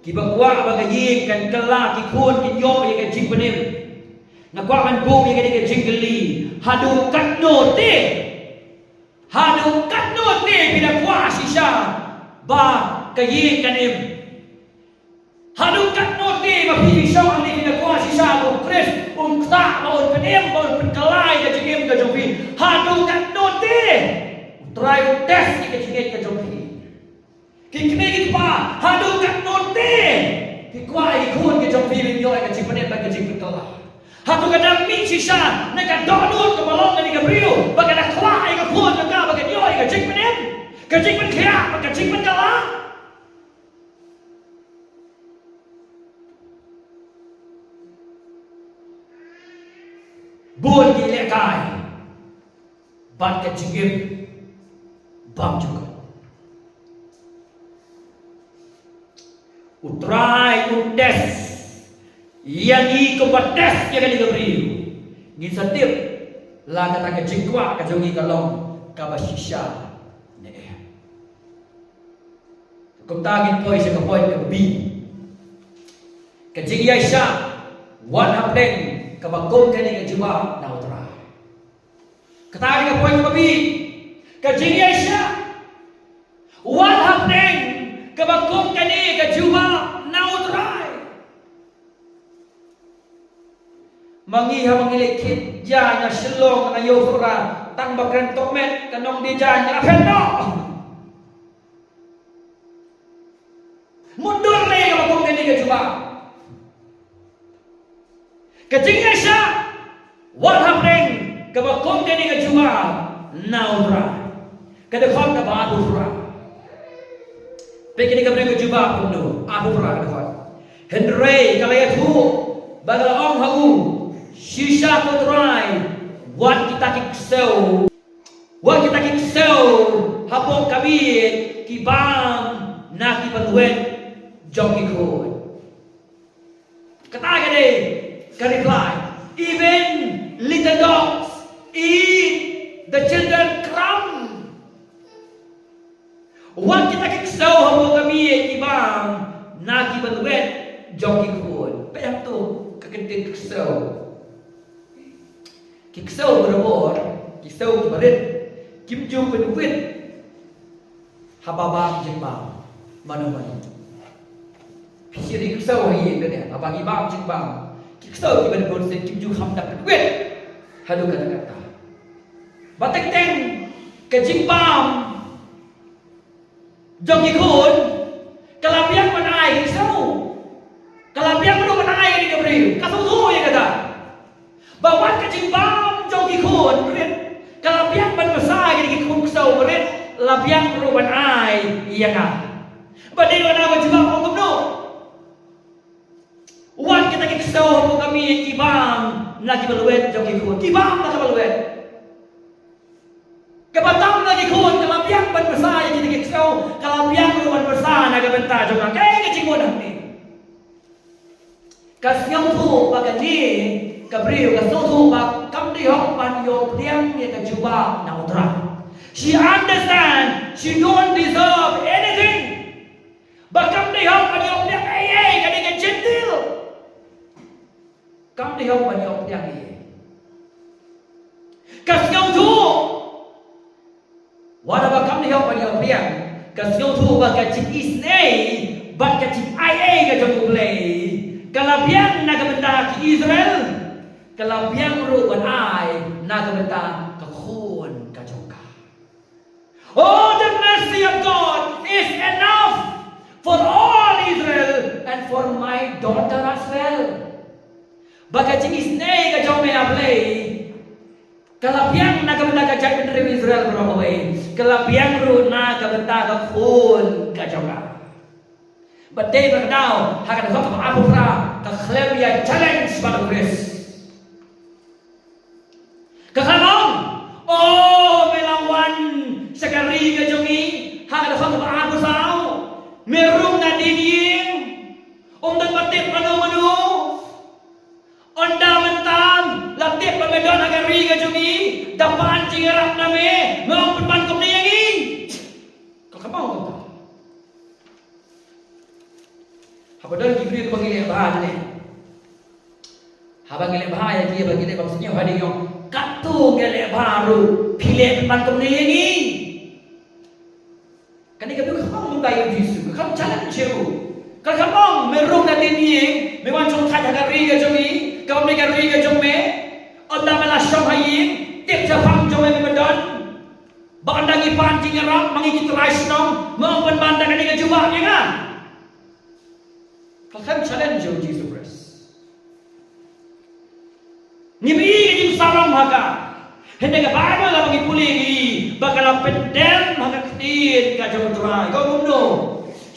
kiba kwah ba ka ïing kan kylla, ki khun kin ïoh ïa ka jingpynim. Nga kwah ban buh ïa kane ka jingkylli, haduh katno te? Haduh katno te phi da kwah shisha ba ka ïing kan im? Haduh katno te ba phi, phi shong hangne, phi da kwah shisha ba u Khrist un ktah, ba un pynim, ba un pynkylla ïa ka jingim ka jong phi? Haduh katno te? U Trai u test ïa ka jingngeit ka jong phi. Ki kmie ki kpa, haduh katno te phi kwah ïa ki khun ki jong phi ban ïoh ïa ka jingpynim bad ka jingpynkylla? Hato ka dang mih shisha na ka dohnud kaba long kane ka briew ba ka da kwah ïa ka khun jong ka ba kan ïoh ïa ka jingpynim, ka jingpynkhiah bad ka jingpynkylla? Bun ki lehkai bad ka jingim bymjukut. U Trai u test ïa ngi kumba test ïa kane ka briew. Ngin sa tip la kata ka jingkwah ka jong ngi ka long kaba shisha ne em. Kumta ngin poi sha ka point kaba B. Ka jingïaishah wat hapdeng kaba kum kane ka jubab na U Trai. Kata ka dei ka point kaba B. Ka jingïaishah wat hapdeng kaba kum kane ka jubab na U Trai. Ma ngi haba ngi leit thied jaiñ na Shillong, na Ïewsora, tang ba kren tohmet ka nongdie jaiñ ka la phet noh. Mutdur lei kaba kum kane ka jubab. Ka jingïaishah wat hapdeng kaba kum kane ka jubab na U Trai. Ka dkhot kaba arphew phra. Peit kane ka briew ka jubab kumno, arphew phra ka dkhot. Hynrei ka la ïathuh bad ka la ong ha u, shisha ko Trai, wat kita ki ksew, wat kita ki ksew hapoh ka miej ki bam na ki ban wet jong ki khun. Kata ka dei ka reply. Even little dogs eat the children crumb. Wat kita ki ksew hapoh ka miej ki bam na ki ban wet jong ki khun. Peit hangto ka kyntien ksew. Ki ksew barabor, ki ksew kiba rit, kim ju pynwit haba bam jingbam mano mano. Phi shem ïa ki ksew ha ïing kane, haba ngi bam jingbam, ki ksew kiba rit bunsien kim ju kham da pynwit haduh katta katta. Ba teng teng ka jingbam jong ki khun ka la biang ban ai ïa ki ksew. Ka la biang ruh ban ai ïa ki briew. Ka sngewthuh ïa kata. Ba wat ka jingbam jong ki khun rit ka la biang ban bsa ïa ki khun ksew rit, la biang ruh ban ai ïa ka. Ba dei kane ka jubab ong kumno? Wat kita ki ksew hapoh ka miej ki bam na ki ban wet jong ki khun. Ki bam na ki ban wet. Kaba tam na ki khun ka la biang ban bsa ïa kita ki ksew, ka la biang ruh ban bsa na ka bynta jong nga. Kaei ka jingmut hangne? Ka sngewthuh ba kane ka briew ka sngewthuh ba kam dei hok ban ïoh pdiang ïa ka jubab na U Trai. She understand she don't deserve anything. Ba kam dei hok ban ïoh pdiang ei ei, ka dei ka Jentil. Kam dei hok ban ïoh pdiang ei ei. Ka sngewthuh. Wat haba kam dei hok ban ïoh pdiang, ka sngewthuh ba ka jingisynei bad ka jingai ei ka jong U Blei ka la biang na ka bynta ki Israel, ka la biang ruh ban ai na ka bynta ka khun ka jong ka. Oh, the mercy of God is enough for all Israel and for my daughter as well. Ba ka jingisynei ka jong me, A Blei, ka la biang na ka bynta ka jaitbynriew Israel baroh kawei, ka la biang ruh na ka bynta ka khun ka jong nga. Bad dei ba ka daw ha ka dkhot kaba arphew phra ka khlem ïa challenge bad U Khrist. Ka khlem ong, o, me la wan sha ka ri ka jong ngi ha ka dkhot kaba arphew saw, me rung na dien ïing, ym don ba tip mano mano. Ynda mynta la tip ba me don ha ka ri ka jong ngi, da pan jingïarap na me, me ong pynban kumne ïa ngi. Ka khlem ong kumta. Haba don ki briew ba ngi leh bha ne, haba ngi leh bha ïa ki, haba ngi leh bha sniew, ha dei ong, katto ngi leh bha ruh phi leh pynban kumne ïa ngi. Kane ka dei ka kham ong ïa u Jisu, ka kham challenge ïa u. Ka kham ong, me rung na dien ïing, me wan shongthait ha ka ri ka jong ngi, kaba ym dei ka ri ka jong me. Ynda me la shong ha ïing, tip shaphang jong me me don. Ba ynda ngi pan jingïarap, ma ngi ki trai shnong, me ong pynban da kane ka jubab ïa nga. Ka kham challenge ïa u Jisu Khrist. Ngim i ka jingsarong ha ka. Hynrei ka Baibl kaba ngi pule ngi i ba ka la pyndem ha ka ktien ka jong u Trai. Ka ong kumno?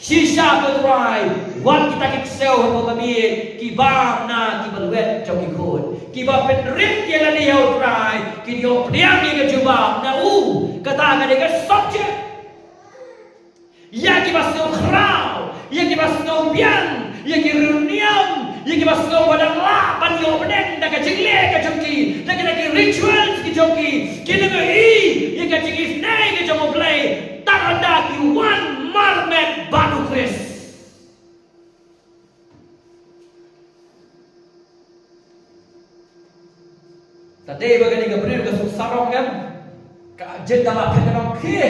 Shisha ko Trai, wat kita ki ksew hapoh ka miej ki bam na ki balwet jong ki khun. Kiba pynrit ïa lade ha u Trai kin ïoh pdiang ïa ka jubab na u. Kata ka dei ka subject. Ïa kiba sngew khraw, ïa kiba sngew biang, ïa ki riewniam, ïa kiba sngew ba dang lah ban ïoh bneng da ka jingleh ka jong ki, da kita ki rituals ki jong ki, ki nang ïohi ïa ka jingisynei ka jong U Blei, tad ynda ki wan marmet bad U Khrist. Te dei ba kane ka briew ka suk sarong em. Ka jin da la phet ka nong khie.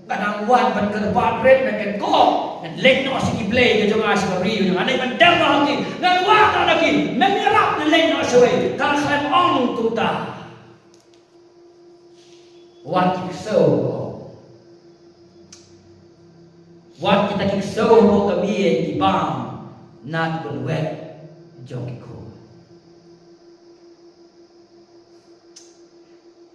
Ka nang wan ban kyrpad rit na ken ko. Ngan leit noh sha ki blei ka jong nga sha ka briew jong nga. Ngan leit ban dem noh ki. Ngan wad noh ki. Ngan ïarap ngan leit noh shawei. Ka la khlem ong kumta. Wat ki ksew. Wat kita ki ksew hapoh ka miej ki bam na ki balwet jong ki khun.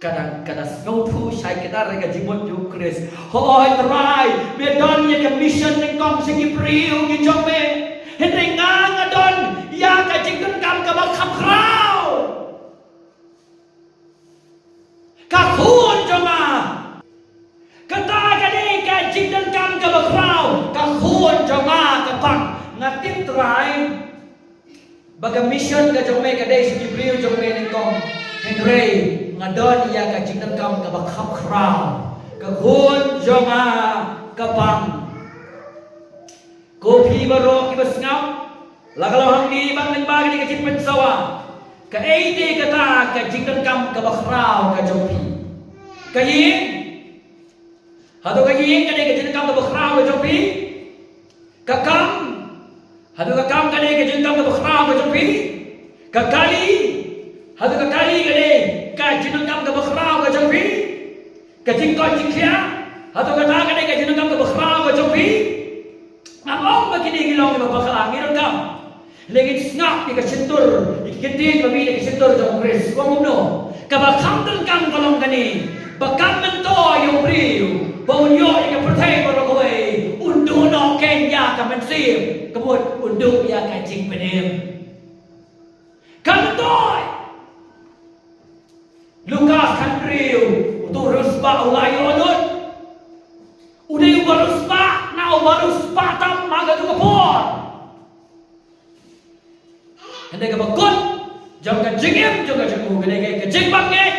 Ka dang, ka dang sngewthuh shai kdar ïa ka jingmut jong U Khrist. Hooid Trai, me don ïa ka mission nyngkong sha ki briew ki jong me. Hynrei nga nga don ïa ka jingdonkam kaba kham khraw. Ka khun jong nga. Kata ka dei ka jingdonkam kaba khraw. Ka khun jong nga ka pang. Nga tip Trai ba ka mission ka jong me ka dei sha ki briew jong me nyngkong. Hynrei nga don ïa ka jingdonkam kaba kham khraw. Ka khun jong nga ka pang. Ko phi baroh kiba sngap, la ka long hangne ban lyngba kane ka jingpynsawa. Kaei te kata ka jingdonkam kaba khraw ka jong phi? Ka ïing. Hato ka ïing ka dei ka jingdonkam kaba khraw ka jong phi? Ka kam. Hato ka kam ka dei ka jingdonkam kaba khraw ka jong phi? Ka kali. Hato ka kali ka dei ka jingdonkam kaba khraw ka jong phi? Ka jingkoit jingkhiah. Hato kata ka dei ka jingdonkam kaba khraw ka jong phi? Ngam ong ba kine ki long kiba bakla, ngi donkam. Hynrei ngin sngap ïa ka shyntur, ïa ki ktien ba mih na ka shyntur jong U Khrist. Ong kumno? Kaba kham donkam ka long kane. Ba kam myntoi ïa u briew ba un ïoh ïa ka pyrthei baroh kawei, un duh noh kein ïa ka mynsiem. Ka mut un duh ïa ka jingpynim. Ka myntoi. Lukas khathynriew, uto u riewspah u la ïoh lut. U dei uba riewspah, na uba riewspah tam ha kato ka por. Hynrei kaba kut jong ka jingim jong ka jong u ka dei ka jingbangeit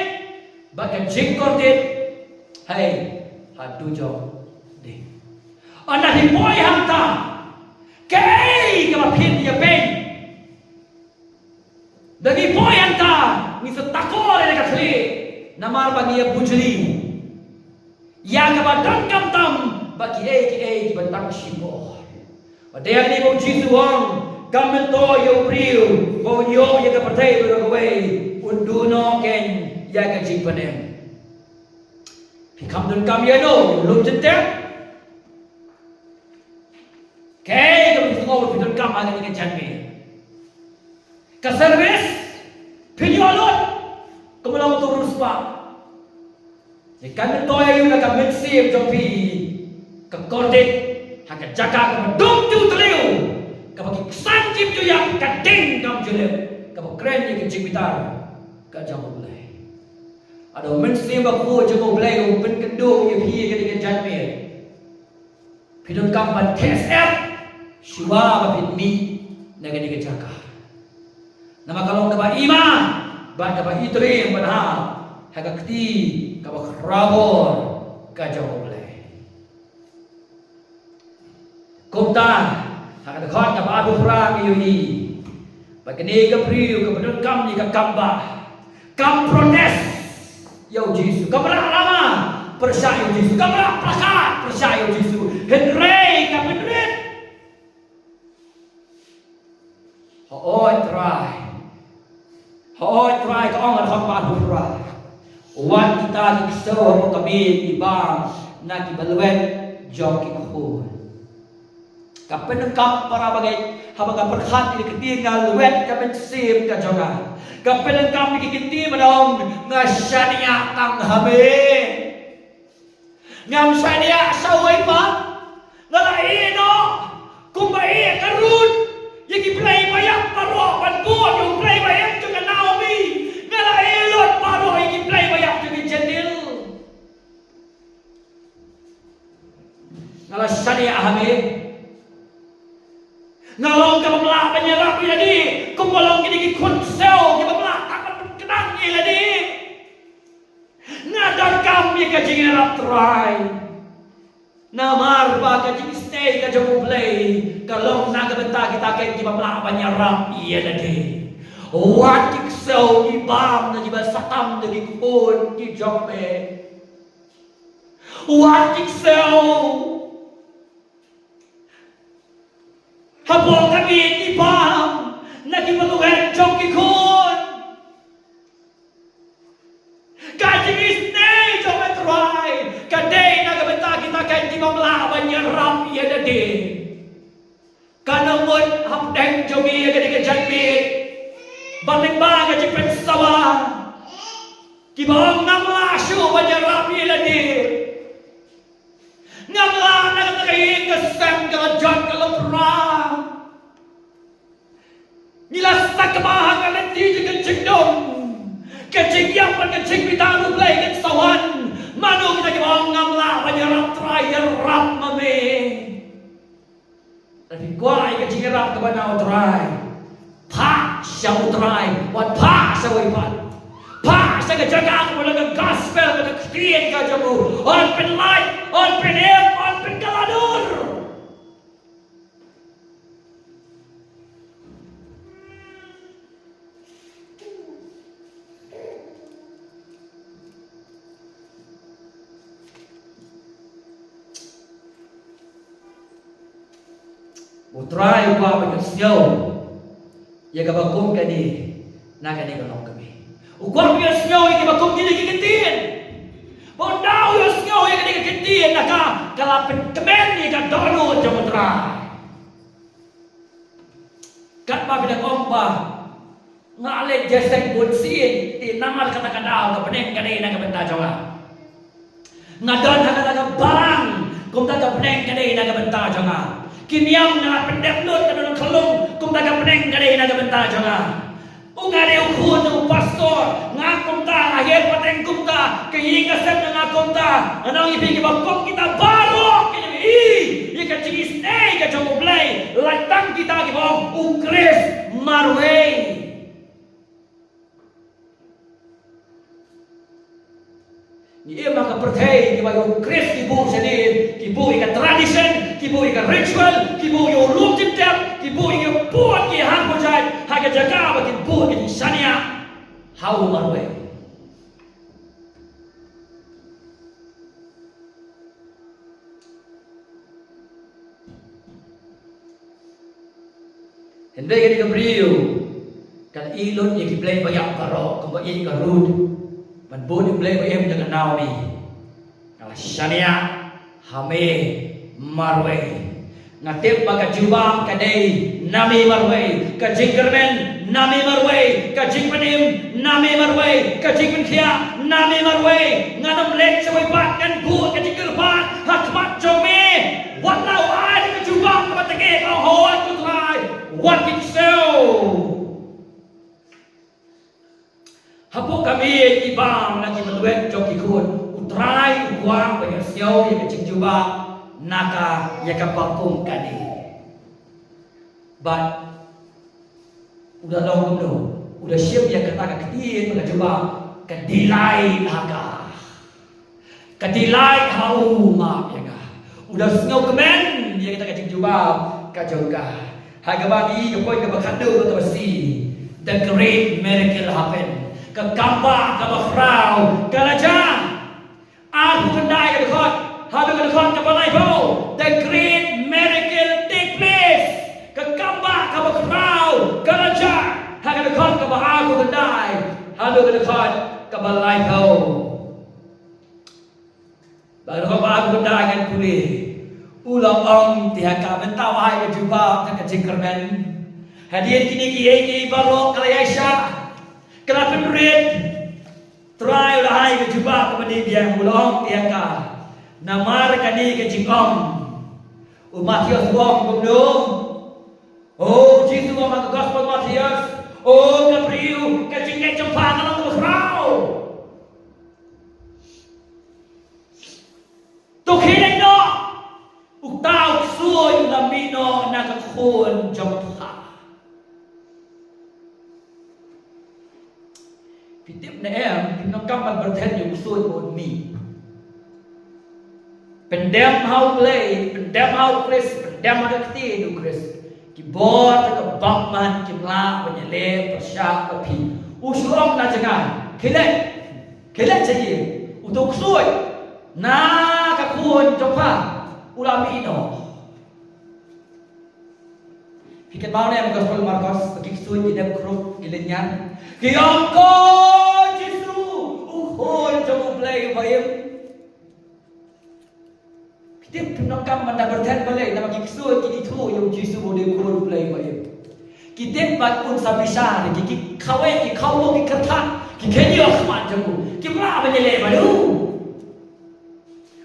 bad ka jingkordit. Hei, ha dujok ding. Ynda phi poi hangta, kaei kaba phin ïa peit? Da ngi poi hangta, ngi sa takor ïa ka khlieh, namar ba ngi ïa bujli ïa kaba donkam tam bad kiei kiei kiba tang shipor. Ba dei hangne ba u Jisu u ong, kam myntoi ïa u briew ba un ïoh ïa ka pyrthei baroh kawei, un duh noh kein ïa ka jingpynim. Phi kham donkam ïa no, ïa u lum jynter? Kaei kaba phi sngew ba phi donkam ha kane ka janmiet? Ka service, phin ïoh lut kumba long uto u riewspah. Te kan myntoi ïa u na ka mynsiem jong phi, ka kordit ha ka jaka kaba dum ju tliw, kaba ki ksan jip ju ïap, ka ding kam ju lip, kaba kren ïa ka jingbitar ka jong U Blei. Lada u Mynsiem Bakhuid jong U Blei u pynkynduh ïa phi ha kane ka janmiet, phi donkam ban theh syep shuwa ba phin mih na kane ka jaka. Namar ka long kaba iman bad kaba itriem ban hap ha ka kti kaba khraw bor ka jong U Blei. Kumta, ha ka dkhot kaba arphew phra ngi ïohi ba kane ka briew kaba donkam ïa ka kam bah, kam protest ïa U Jisu, kam rah lama pyrshah ïa U Jisu, kam rah plakat pyrshah ïa U Jisu. Hynrei ka pynrit. Hooid Trai. Hooid Trai, ka ong ha ka dkhot ba arphew phra. Wat kita ki ksew hapoh ka miej ki bam na ki balwet jong ki khun. Ka pyndonkam para bangeit haba nga pyrkhat ïa ka ktien nga lwet ka mynsiem ka jong nga. Ka pyndonkam ïa ka ktien ba ong nga shaniah tang ha me. Ngam shaniah sha uwei pat. Nga la ïeh noh kumba ïeh ka Ruth ïa ki blei ba ïap baroh ban bud ïa u blei ba im jong ka Naomi. Nga la ïeh lut baroh ïa ki blei ba ïap jong ki Jentil. Nga la shaniah ha me. Nga long kaba ym lah ban ïarap ïa lade kumba long kine ki khun ksew kiba ym lah tang ban pynknang ïa lade. Nga donkam ïa ka jingïarap Trai. Namar ba ka jingisynei ka jong U Blei ka long na ka bynta kita kiba ym lah ban ïarap ïa lade. Wat ki ksew ki bam na kiba sakham da ki khun ki jong me. Wat ki ksew hapoh ka miej ki bam na ki balwet jong ki khun. Ka jingisynei jong me Trai ka dei na ka bynta kita kiba ym lah ban ïarap ïa lade. Kan ym mut hapdeng jong ngi ha kane ka janmiet ba lyngba ka jingpynsawa kiba ong ngam lah shuh ban ïarap ïa lade. Ngam lah na kata ka ïing ka sem ka la jot ka la pra. Ngi la sakma ha ka lynti jong ka jingdum, ka jingïap bad ka jingbitar U Blei kan sa wan. Mano kita kiba ong ngam lah ban ïarap Trai, ïarap ma me. Lada phi kwah ïa ka jingïarap kaba na U Trai, phah sha U Trai, wat phah sha uwei pat. Phah sha ka jaka kaba long ka gospel bad ka ktien ka jong u. Un pynlait, un pynim, un pynkylla dur. U Trai u kwah ba ngi ïohsngew ïa kaba kum kane na kane ka longkmie. U kwah ba ngi ïohsngew ïa kaba kum kine ki ktien. Ba u da u ïohsngew ïa kane ka ktien na ka, ka la pynkmen ïa ka dohnud jong U Trai. Katba phi dang ong ba nga leit jingïaseng bun sien, te namar kata ka daw ka bneng ka dei na ka bynta jong nga. Nga don ha kata ka balang, kumta ka bneng ka dei na ka bynta jong nga. Ki niam nga la pyndep lut ka don khlung, kumta ka bneng ka dei na ka bynta jong nga. U nga dei u khun u pastor, nga kumta, nga hiar pateng kumta, ka ïing ka sem nga kumta. Nga ong ïa phi kiba kum kita baroh ki ïohi ïa ka jingisynei ka jong U Blei. Lait tang kita kiba ong U Khrist marwei. Ngi im ha ka pyrthei kiba ïa U Khrist ki buh shadien, ki buh ïa ka tradition, ki buh ïa ka ritual, ki buh ïa u lum jingtep, ki buh ïa ka pud ki hang pujait, ha ka jaka ba ki buh ka jingshaniah ha u marwei. Hynrei kane ka briew ka la ïeh lut ïa ki blei ba ïap baroh, kumba ïeit ka Ruth ban bud ïa u blei ba im jong ka Naomi. Nga la shaniah ha me marwei. Nga tip ba ka jubab ka dei na me marwei, ka jingkyrmen na me marwei, ka jingpynim na me marwei, ka jingpynkhiah na me marwei. Ngan ym leit sha uwei pat, ngan buh ka jingkyrpad ha khmat jong me. Wat la u ai ka jubab kaba tyrkhong, hooid ko Trai, wat ki ksew. Hapoh ka miej ki bam na ki balwet. Ka sngew ïa ka jingjubab na ka ïa ka ba kum kane. Bad u da long kumno? U da shim ïa kata ka ktien ka jubab, ka delight ha ka. Ka delight ha u, map ïa nga. U da sngewkmen ïa kata ka jingjubab ka jong ka. Ha kaba ngi, ka point kaba khatduh, kaba shi, the great miracle happened. Ka kambah kaba khraw ka la jia. Arphew khyndai ka dkhot haduh ka dkhot kaba laiphew, the great miracle take place. Ka kambah kaba khraw ka la jia ha ka dkhot kaba arphew khyndai haduh ka dkhot kaba laiphew. Ba ka dkhot kaba arphew khyndai ngan pule. U la ong te ha ka, mynta wahai ka jubab, ka jingkyrmen. Hadien kine kiei kiei baroh ka la ïaishah, ka la pynrit. Trai u la ai ka jubab kaba dei biang, u la ong te ha ka, namar kane ka jingong. U Mathaios u ong kumno? O, Jisu u ong ha ka Gospel Mathaios, o ka briew, ka jingngeit jong pha ka long kaba khraw. To khie leit noh. Uta u ksuid u la mih noh na ka khun jong pha. Phi tip ne em, phi donkam ban pyrthen ïa u ksuid ba un mih. Pyndem ha U Blei, pyndem ha U Khrist, pyndem ha ka ktien U Khrist. Ki bor ka bymman kim lah ban ïaleh pyrshah bad phi. U shu ong na jngai, khie leit. Khie leit sha ïing. Uta u ksuid na ka khun jong pha u la mih noh. Phi kynmaw ne em ha Gospel Markos, ba ki ksuid ki dep khrup, ki lynñiar, ki ong, ko Jisu, u Khun jong U Blei uba im. Ki tip, phi donkam ban da pyrthen balei, namar ki ksuid ki ithuh ïa u Jisu ba u dei u Khun U Blei uba im. Ki tip ba un sa bishar ïa ki, ki kawei, ki khawbor, ki kyrthat, ki kynjoh ha khmat jong u. Kim lah ban ïaleh bad u.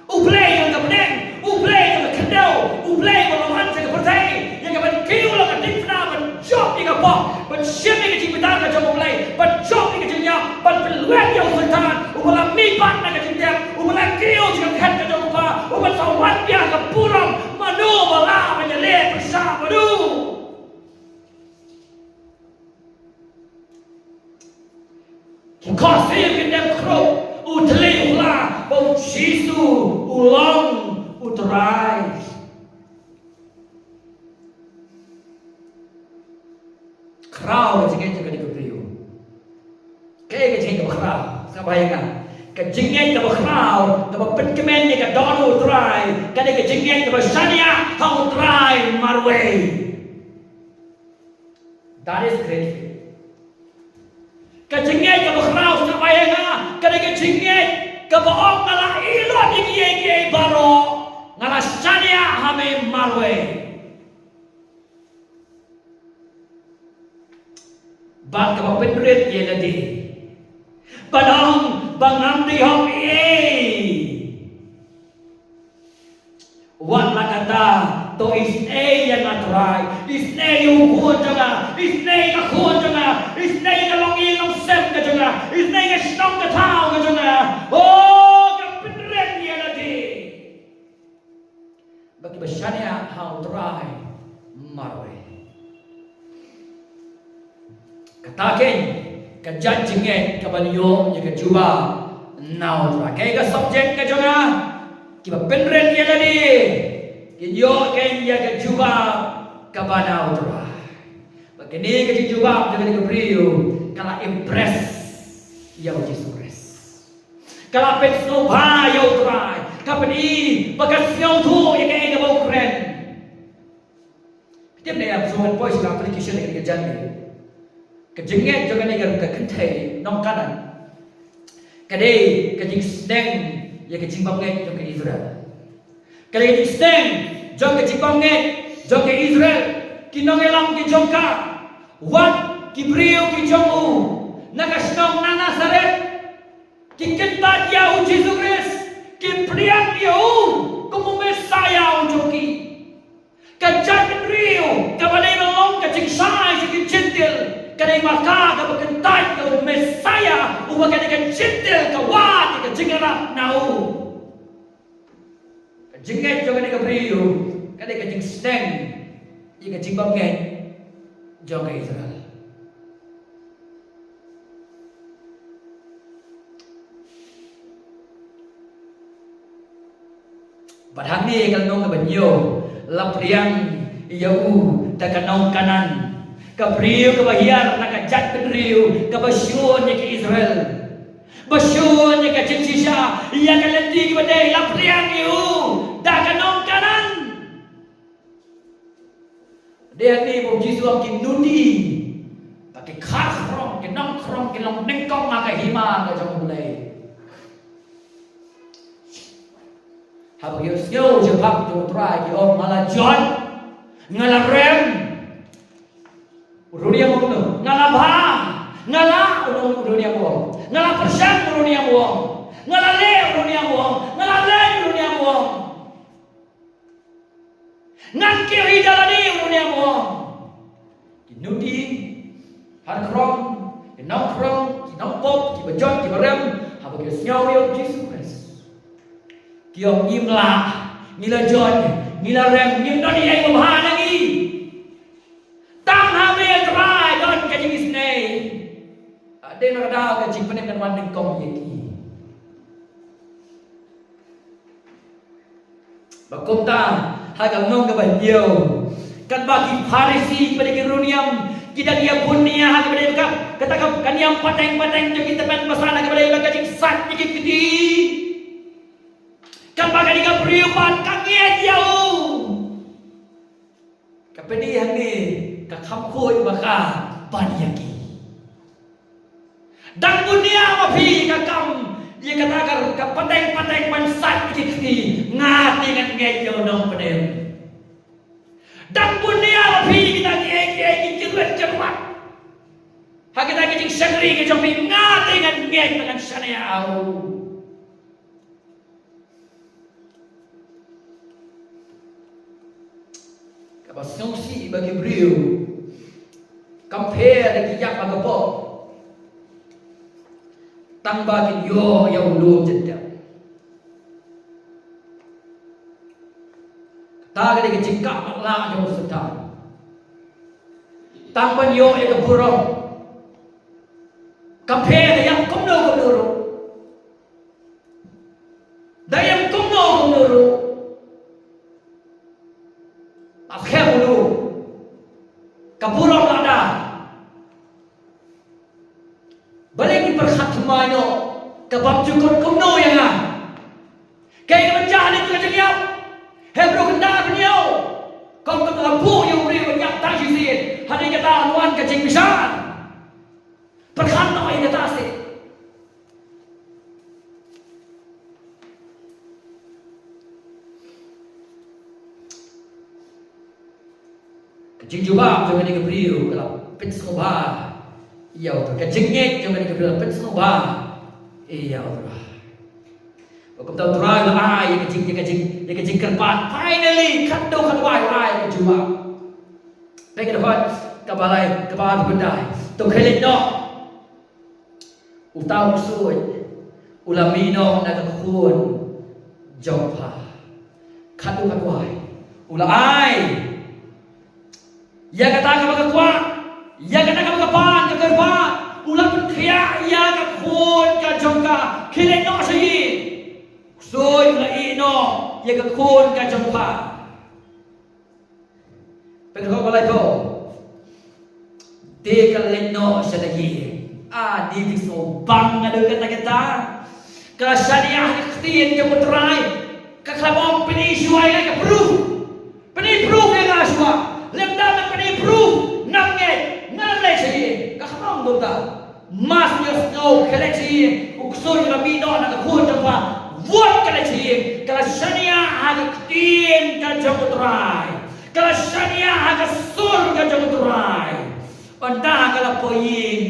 U Blei jong ka bneng, U Blei jong ka khyndew, U Blei uba la wan sha ka pyrthei ïa ka ban kiew la ka diengphna, ban jop ïa ka pop, ban shim ïa ka jingbitar ka jong U Blei, ban jop ïa ka jingïap, ban pynlwet ïa u Soitan uba la mihpat na ka jingtep, uba la kiew sha ka khet ka jong U Kpa, uban sa wan biang ha ka burom. Mano ba lah ban ïaleh pyrshah bad u? Ki khohsiew kin dep khrup, u thylli u hla ba u Jisu u long u Trai. Khraw ka jingngeit jong kane ka briew. Kaei ka jingngeit kaba khraw? Sngap bha ïa nga. Ka jingngeit kaba khraw, kaba pynkmen ïa ka don u Trai, ka dei ka jingngeit kaba shaniah ha u Trai marwei. That is great faith. Ka jingngeit kaba khraw, sngap bha ïa nga, ka dei ka jingngeit kaba ong, nga la ïehnoh ïa kiei kiei baroh, nga la shaniah ha me marwei. Bad kaba pynrit ïa lade. Bad ong ba ngam dei hok ei ei. Wat la katta, to isynei ïa nga Trai, isynei ïa u khun jong nga, isynei ïa ka khun jong nga, isynei ïa ka longïing longsem ka jong nga, isynei ïa ka shnong ka thaw ka jong nga. O, ka pynrit ïa lade. Ba kiba shaniah ha u Trai marwei. Kata kein ka jait jingngeit kaban ïoh ïa ka jubab na u Trai. Kaei ka subject ka jong nga? Kiba pynrit ïa lade kin ïoh kein ïa ka jubab kaba na u Trai. Ba kane ka jingjubab jong kane ka briew ka la impress ïa u Jisu Khrist. Ka la pynsngewbha ïa u Trai, ka pyni ba ka sngewthuh ïa kaei kaba u kren. Phi tip ne em, shu ngan poi sha ka application ïa kane ka janmiet. Ka jingngeit jong kane ka kynthei nong Kanaan ka dei ka jingsneng ïa ka jingbymngeit jong ka Israel. Ka dei ka jingsneng jong ka jingbymngeit jong ka Israel. Ki nongïalam ki jong ka, wat ki briew ki jong u na ka shnong na Nasaret, ki kyntait ïa u Jisu Khrist, ki pdiang ïa u kum u Messaïah u jong ki. Ka jaitbynriew kaba dei ban long ka jingshai sha ki Jentil ka dei marka kaba kyntait ïa u Messaïah, uba kane ka Jentil ka wad ïa ka jingïarap na u. Jingngeit jong kane ka briew ka dei ka jingsneng ïa ka jingbymngeit jong ka Israel. Bad hangne ka lynnong kaba hynñiew, la pdiang ïa u da ka nong Kanaan, ka briew kaba hiar na ka jaitbynriew kaba shun ïa ki Israel, ba shun ïa ka jingshisha, ïa ka lynti kaba dei, la pdiang ïa u da ka nong Kanaan. Dei hangne ba u Jisu u ong ki nudi, ba ki khar khrong, ki nong khrong, ki long nyngkong ha ka hima ka jong U Blei. Haba ki ïohsngew shaphang jong U Trai ki ong, nga la jot, nga la rem, u don u ong kumno, nga la bha, nga la, u don u ong, nga la pyrshang, u don u ong, nga la leh, u don u ong, nga la leh, u don u ong. Ngan kiew hi da lade, u don u ong. Ki nudi, khar khrong, ki nong khrong, ki nongpop, kiba jot, kiba rem, haba ki ïohsngew ïa U Jisu Khrist, ki ong, ngim lah, ngi la jot, ngi la rem, ngim don ei ei ba bha na ngi. Tang ha me, Trai, don ka jingisynei. Hadien kata ka jingpynim kan wan nyngkong ïa ki. Ba kumta, ha ka lynnong kaba hynñiew, katba ki Pharisi bad ki riewniam ki dang ïa bun nia ha kaba dei ka, kata ka, ka niam pateng pateng jong ki tymmen basan ha kaba dei ka jingsait ïa ki kti, katba kane ka briew pat ka ngeit ïa u. Ka pynïaid hangne ka kham khuid ba ka ban ïa ki. Dang bun nia ma phi ka kam ïa kata ka, ka pateng pateng ban sait ïa ki kti, nga te ngan ngeit ïa u nongpynim. Dang bun nia ma phi kita ki ei ki ei ki kyrwet kyrwat ha kita ki jingshakri ki jong phi, nga te ngan ngeit, ngan shaniah ïa u. Kaba sngewsih ba ki briew kam pher da ki ïap ha ka pop, tang ba kin ïoh ïa u lum jynjar. Kata ka dei ka jingkah matlah jong u Soitan. Tang ban ïoh ïa ka burom. Kam pher da ïap kumno kumno ruh. Da ïap kumno kumno ruh, la skhem u lum, ka burom la da. Balei ngin pyrkhat thymmai noh, ka bym ju kut kumno ïa nga. Kaei kaba jia ha kane ka jingïap? Hynrei kynda pynïaw, kum ka buh ïa u briew ban ïap tang shisien, hadien kata la wan ka jingbishar. Pyrkhat noh ïa kata seh. Ka jingjubab jong kane ka briew ka la pynsngewbha ïa U Trai. Ka jingngeit jong kane ka briew la pynsngewbha ïa U Trai. Ba kumta U Trai u la ai ïa ka jing, ïa ka jing, ïa ka jingkyrpad. Finally, katto katwai u la ai ïa ka jubab. Peit ka dkhot kaba lai, kaba arphew khyndai. To khie leit noh. Uta u ksuid u la mih noh na ka khun jong pha. Katto katwai u la ai ïa kata kaba ka kwah, ïa kata kaba ka pan, ka kyrpad. U la pynkhiah ïa ka khun ka jong ka. Khie leit noh sha ïing. U ksuid u la ïeh noh ïa ka khun ka jong pha. Peit ka dkhot ba laiphew. Te ka leit noh sha la ïing. Ani, te sngewbha nga dei kata kata. Ka la shaniah ha ka ktien jong U Trai. Ka khlem ong pyni shuwa ïa nga ka proof. Pyni proof ïa nga shuwa. Lymda men pyni proof, ngam ngeit, nga leit sha ïing. Ka khlem ong kumta. Mas ïohsngew, khie leit sha ïing. U ksuid u la mih noh na ka khun jong pha. Wat khie leit sha ïing. Ka la shaniah ha ka ktien ka jong U Trai. Ka la shaniah ha ka sur ka jong U Trai. Ynda ka la poi ïing,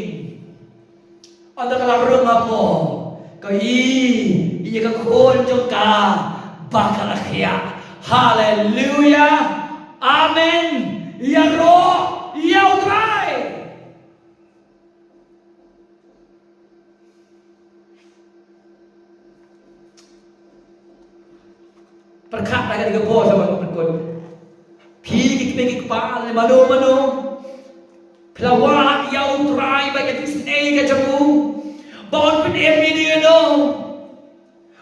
ynda ka la rung hapoh, ka ïohi ïa ka khun jong ka ba ka la khiah. Haleluia. Amen. Ïaroh ïa U Trai. Pyrkhat ha kane ka por, sha ba nga pynkut. Phi ki kmie ki kpa, lane mano mano, phi la wad ïa U Trai bad ka jingisynei ka jong u, ba un pynim ïa u,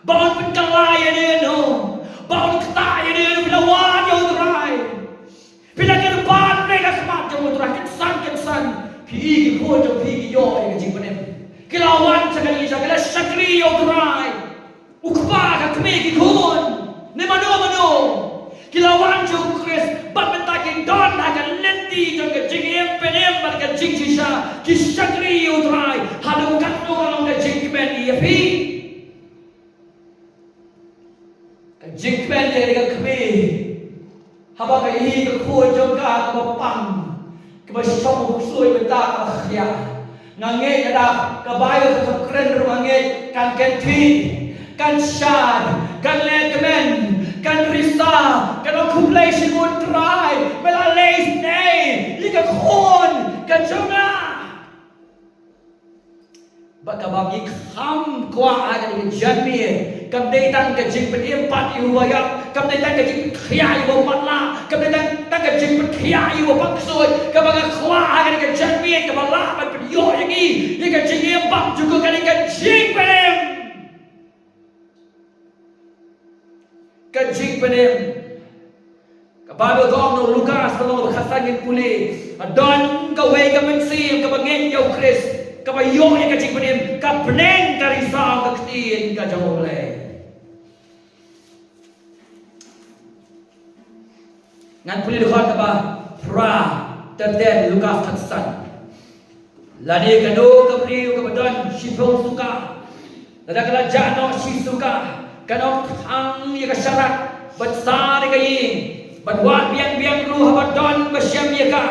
ba un pynkylla ïa u, ba un ktah ïa u. Phi la wad ïa U Trai. Phi la kyrpad na ka khmat jong U Trai, kynsan kynsan phi i ki khun jong phi ki ïoh ïa ka jingpynim. Ki la wan sha kane, sha kane, shakri ïa U Trai. U kpa, ka kmie, ki khun, ne mano mano, ki la wan sha U Khrist bad mynta ki don ha ka lynti jong ka jingim pynim bad ka jingshisha. Ki shakri ïa U Trai. Haduh katno ka long ka jingkmen ïa phi? Ka jingkmen ïa ka kmie, haba ka i ka khun jong ka kaba pang, kaba shong ksuid mynta ka khia. Nga ngeit lada ka Baibl ka kren ruh, nga ngeit kan kynthih, kan shad, kan leh kmen, kan risa, kan ong khublei shibun Trai, me la leh isynei ïa ka khun ka jong nga. Ba kaba ngi kham kwah ha kane ka janmiet kam dei tang ka jingpynim pat ïa uba ïap, kam dei tang ka jingpynkhiah ïa uba matlah, kam dei tang, tang ka jingpynkhiah ïa uba pang ksuid. Kaba nga kwah ha kane ka janmiet, kaba lah ban pynïoh ïa ngi ïa ka jingim bymjukut, ka dei ka jingpynim. Ka jingpynim. Ka Baibl ka ong, na u Lukas ka lynnong ba khatsan, ngin pule, ka don kawei ka mynsiem kaba ngeit ïa U Khrist, kaba ïoh ïa ka jingpynim, ka bneng ka risa ïa ka ktien ka jong U Blei. Ngan pule dkhot kaba phra, ter ter, Lukas khatsan. Lane kano ka briew kaba don shiphew suka, lada ka la jah noh shi suka, kan ym khang ïa ka sharak ban sar ïa ka ïing, ban wad biang biang ruh haba don ba shem ïa ka.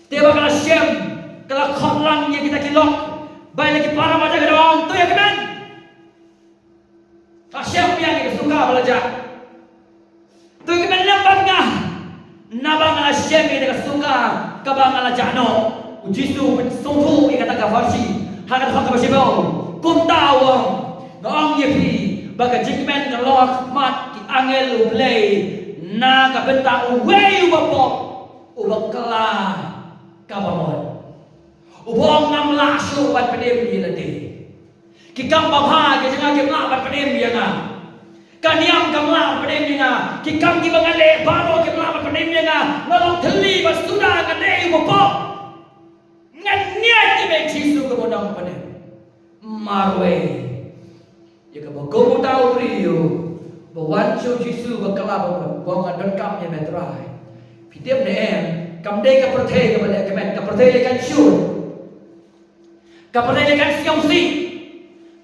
Te ba ka la shem, ka la khot lang ïa kita ki lok, ba ïa la ki para bajah ka da ong, to ïa kmen. Ka shem biang ïa ka suka ba la jah. To ïa kmen lem bad nga, naba nga la shem ïa ka suka kaba nga la jah noh. U Jisu u pynsngewthuh ïa kata ka pharshi ha ka dkhot kaba shiphew. Kumta u ong, nga ong ïa phi ba ka jingkmen ka long ha khmat ki angel U Blei na ka bynta uwei uba pop, uba kylla kaba mut. Uba ong, ngam lah shuh ban pynim ïa lade. Ki kam babha ki jong nga kim lah ban pynim ïa nga. Ka niam kam lah ban pynim ïa nga. Ki kam kiba nga leh baroh kim lah ban pynim ïa nga. Nga long thylli bad suda, nga dei uba pop. Ngan ñiad ïa me Jisu kum u nongpynim. Marwei ïa kaba kum uta u briew ba wan sha u Jisu ba kylla ba mut, ba ong, nga donkam ïa me Trai. Phi tip ne em, kam dei ka pyrthei kaba leh kmen, ka pyrthei leh kan shu. Ka pyrthei leh kan sngewsih.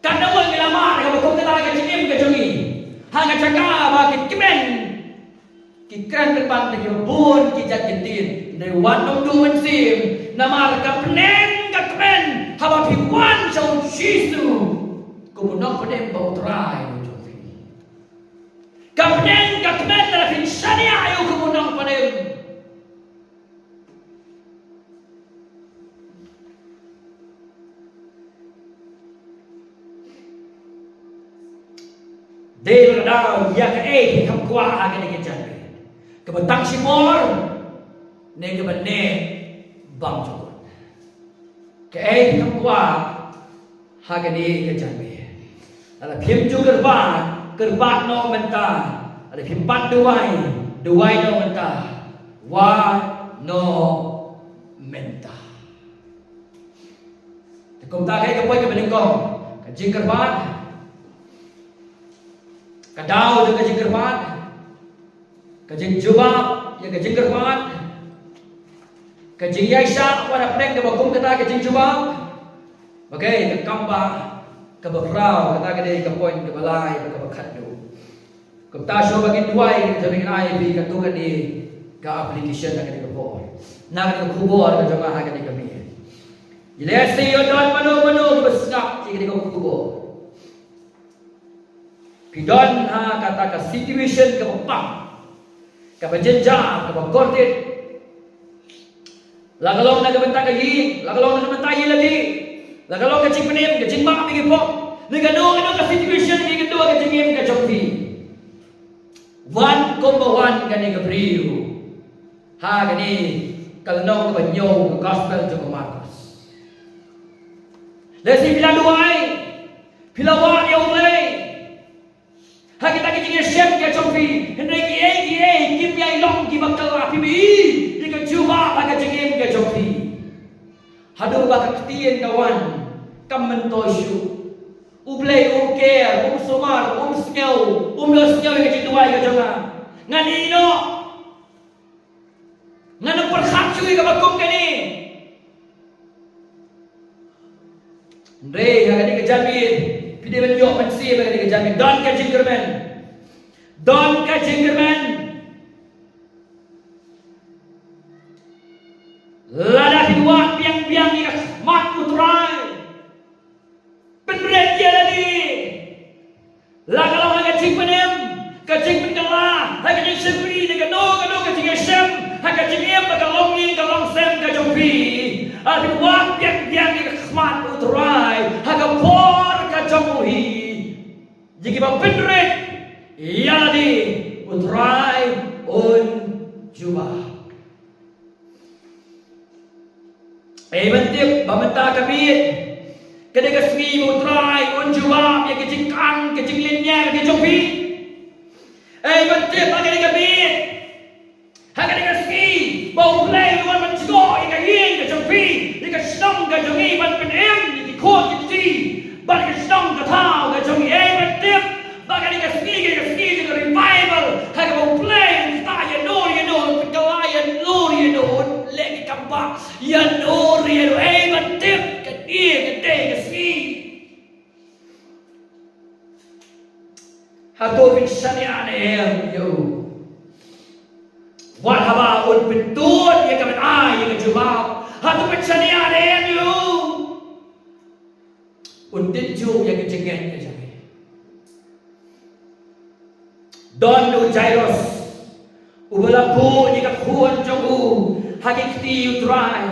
Katno ngi la mad kaba kum kata ka jingim ka jong ngi, ha ka jaka ba ki kmen ki kren pynban da kiba bun ki jait ktien. Hynrei wat nym duh mynsiem, namar ka bneng ka kmen haba phi wan sha u Jisu kum u nongpynim bad u Trai u jong phi. Ka bneng ka kmen lada phin shaniah ïa u kum u nongpynim. Dei lada ïa kaei phi kham kwah ha kane ka janmiet, kaba tang shipor ne kaba neh bymjukut? Kaei phi kham kwah ha kane ka janmiet? Lada phim ju kyrpad, kyrpad noh mynta. Lada phim pat duwai, duwai noh mynta. Wad noh mynta. Te kumta kaei ka point kaba nyngkong? Ka jingkyrpad. Ka daw jong ka jingkyrpad. Ka jingjubab ïa ka jingkyrpad. Ka jingïaishah wat hapdeng kaba kum kata ka jingjubab. Okay, ka kam ba, kaba phra, kata ka dei ka point kaba lai bad kaba khatduh. Kumta shuwa ba ngin duwai, ka jong ngi, ai phi katto katne ka application na kane ka por, na kane ka khubor ka jong nga ha kane ka miet. Ïa lehse ïoh don mano mano ba sngap ïa kane ka khubor. Phi don ha kata ka situation kaba pang, kaba jynjar, kaba kordit. La ka long na ka bynta ka ïing, la ka long na ka bynta ïing lade, la ka long ka jingpynim, ka jingmap ïa ki pop, ne kano kano ka situation, ne kano ka jingim ka jong phi. kane ka briew ha kane ka lynnong kaba hynñiew ka gospel jong u Markos. Lehse phi la duwai, phi la wad ïa U Blei ha kita ki jingïashem ka jong phi, hynrei kiei kiei kim ïai long kiba kylla, phi ïohi ïa ka jubab ha ka jingim ka jong phi. Haduh ba ka ktien ka wan, kam myntoi shuh. U Blei um care, um sumar, um sngew, um ïohsngew ïa ka jingduwai ka jong nga. Ngan ïeh noh. Ngan ym pyrkhat shuh ïa kaba kum kane. Hynrei ha kane ka janmiet phi dei ban ïoh mynsiem ha kane ka janmiet. Don ka jingkyrmen. Don ka jingkyrmen. Lada phi wad biang biang ïa ka khmat U Trai, pynrit ïa lade. La ka long ha ka jingpynim, ka jingpynkylla, ha ka jingshakri, ne kano kano ka jingïashem ha ka jingim, ha ka longïing ka longsem ka jong phi. Lada phi wad biang biang ïa ka khmat U Trai ha ka por ka jong u hi, ïa kiba pynrit ïa lade U Trai un jubab. Ei ban tip ba mynta ka miet ka dei ka sngi ba U Trai un jubab ïa ka jingkang, ka jinglynñiar ka jong phi. Ei ban tip ba ka dei ka miet, ha ka dei ka sngi ba U Blei u wan ban jngoh ïa ka ïing ka jong phi, ïa ka shnong ka jong ngi, ban pynim ïa ki khun ki kti, bad ka shnong ka thaw ka jong ngi. Ei ban tip ba ka dei ka sngi, ka dei ka sngi jong ka revival, ha kaba U Blei un ktah ïa no ïa no, un pynkylla ïa no ïa no, un leh ki kam bah ïa no ïa no. Ei ban tip, ka dei, ka dei ka sngi. Hato phin shaniah ne em ïa u? Wat haba un pyntud ïa ka ban ai ïa ka jubab, hato phin shaniah ne em ïa u? Un tip juh ïa ka jingngeit ka jong ngi. Don u Jairus uba la buh ïa ka khun jong u ha ki kti U Trai.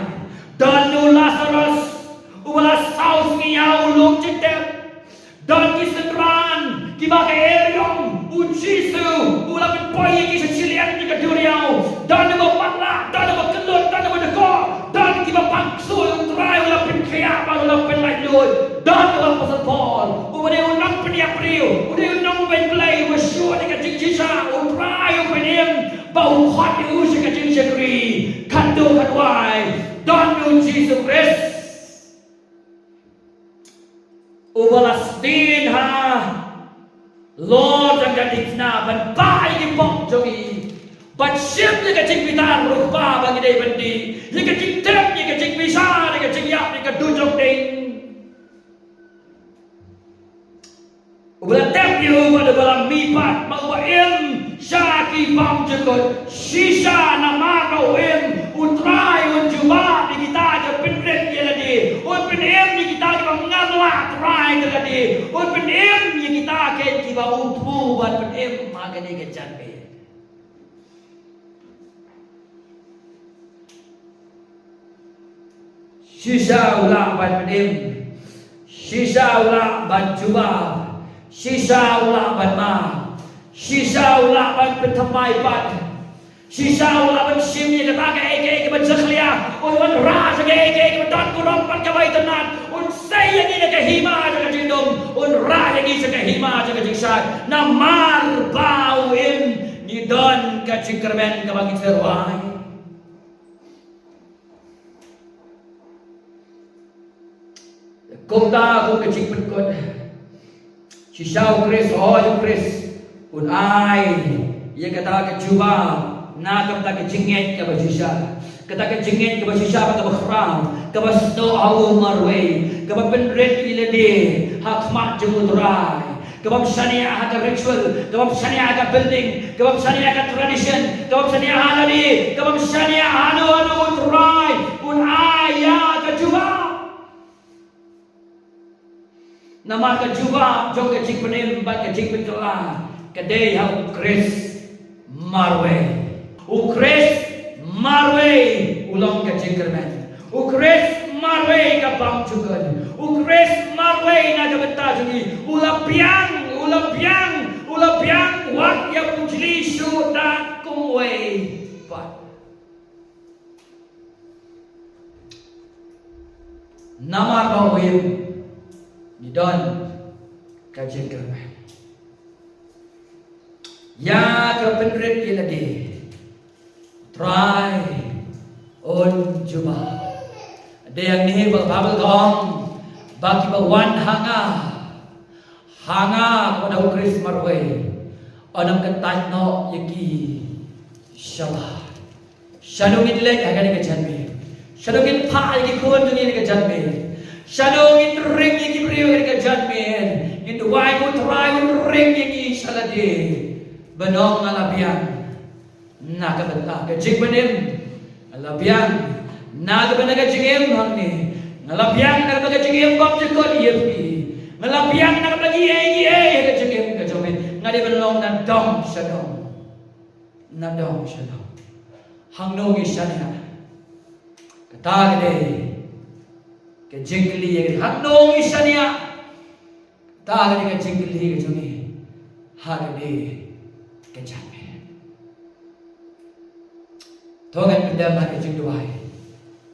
Don u Lasarus uba la saw sngi ïa u lum jingtep. Don ki synran kiba ka eriong, u Jisu u la pynpoi ïa ki sha shiliang jong ka duriaw. Don uba matlah, don uba kyllut, don uba dkoh, don kiba pang ksul, U Trai u la pynkhiah bad u la pynlait luid. Don u Apostol Paul uba dei u nongpynïap briew, u dei u nongwei Blei uba shu da ka jingshisha, U Trai u pynim ba u khot ïa u sha ka jingshakri. Khatduh khatwai, don u Jisu Khrist uba la sdien ha lor jong ka diengphna ban pah ïa ki pop jong ngi, ban shim ïa ka jingbitar ruh ba ngi dei ban dih, ïa ka jingtep, ïa ka jingbishar, ïa ka jingïap, ïa ka dujok ding. Uba la tep ïa u bad uba la mihpat, bad uba im sha ki bymjukut. Shisha namar ba u im, U Trai un jubab ïa kita kiba pynrit ïa lade. Un pynim ïa kita kiba ngamla Trai ïa lade. Un pynim ïa kita kiba u pynbud ban pynim ha kane ka janmiet. Shisha u lah ban pynim. Shisha u lah ban jubab. Shisha u lah ban map. Shisha u lah ban pynthymmai pat. Shisha u lah ban shim ïa kata kaei kaei kaba jakhlia. Un wanrah ïa kaei kaei kaba don burom bad kaba itynnad. Un sei ïa ngi na ka hima jong ka jingdum. Un rah ïa ngi sha ka hima jong ka jingshai. Namar ba u im, ngi don ka jingkyrmen kaba ngi tyrwa. Kumta kum ka jingpynkut, shisha u Khrist, hooid u Khrist un ai ïa kata ka jubab na ka bynta ka jingngeit kaba shisha. Kata ka jingngeit kaba shisha bad kaba khraw, kaba snoh ha u marwei, kaba pynrit ïa lade ha khmat jong u Trai. Kaba ym shaniah ha ka ritual, kaba ym shaniah ha ka building, kaba ym shaniah ha ka tradition, kaba ym shaniah ha lade, kaba ym shaniah hano hano, u Trai un ai ïa ka jubab. Namar ka jubab jong ka jingpynim bad ka jingpynkylla ka dei ha u Khrist marwei. U Khrist marwei u long ka jingkyrmen. U Khrist marwei ka bymjukut. U Khrist marwei na ka bynta jong ngi. U la biang, u la biang, u la biang wat ïa u jli shuh da kumwei pat. Namar ba u im, ngi don ka jingkyrmen ïa ka pynrit ïa lade. Trai un jubab. Dei hangne ba Baibl ka ong ba kiba wan ha nga, ha nga, kaba da u Khrist marwei, un ym kyntait noh ïa ki shabar. Shano ngin leit ha kane ka janmiet? Shano ngin phah ïa ki khun jong ngi ha kane ka janmiet? Shano ngin ring ïa ki briew ha kane ka janmiet? Ngin duwai ba u Trai un ring ïa ngi sha lade. Ban ong, nga la biang na ka bynta ka jingpynim. Nga la biang na ka bynta ka jingim hangne. Nga la biang na ka bynta ka jingim bymjukut ïa phi. Nga la biang na ka bynta kiei kiei ha ka jingim ka jong me. Nga dei ban long na dong sha dong, na dong sha dong. Hangno ngi shaniah? Kata ka dei ka jingkylli ïa ka. Hangno ngi shaniah? Kata ka dei ka jingkylli ka jong ngi ha kane ka janmiet. To ngin pyndem ha ka jingduwai.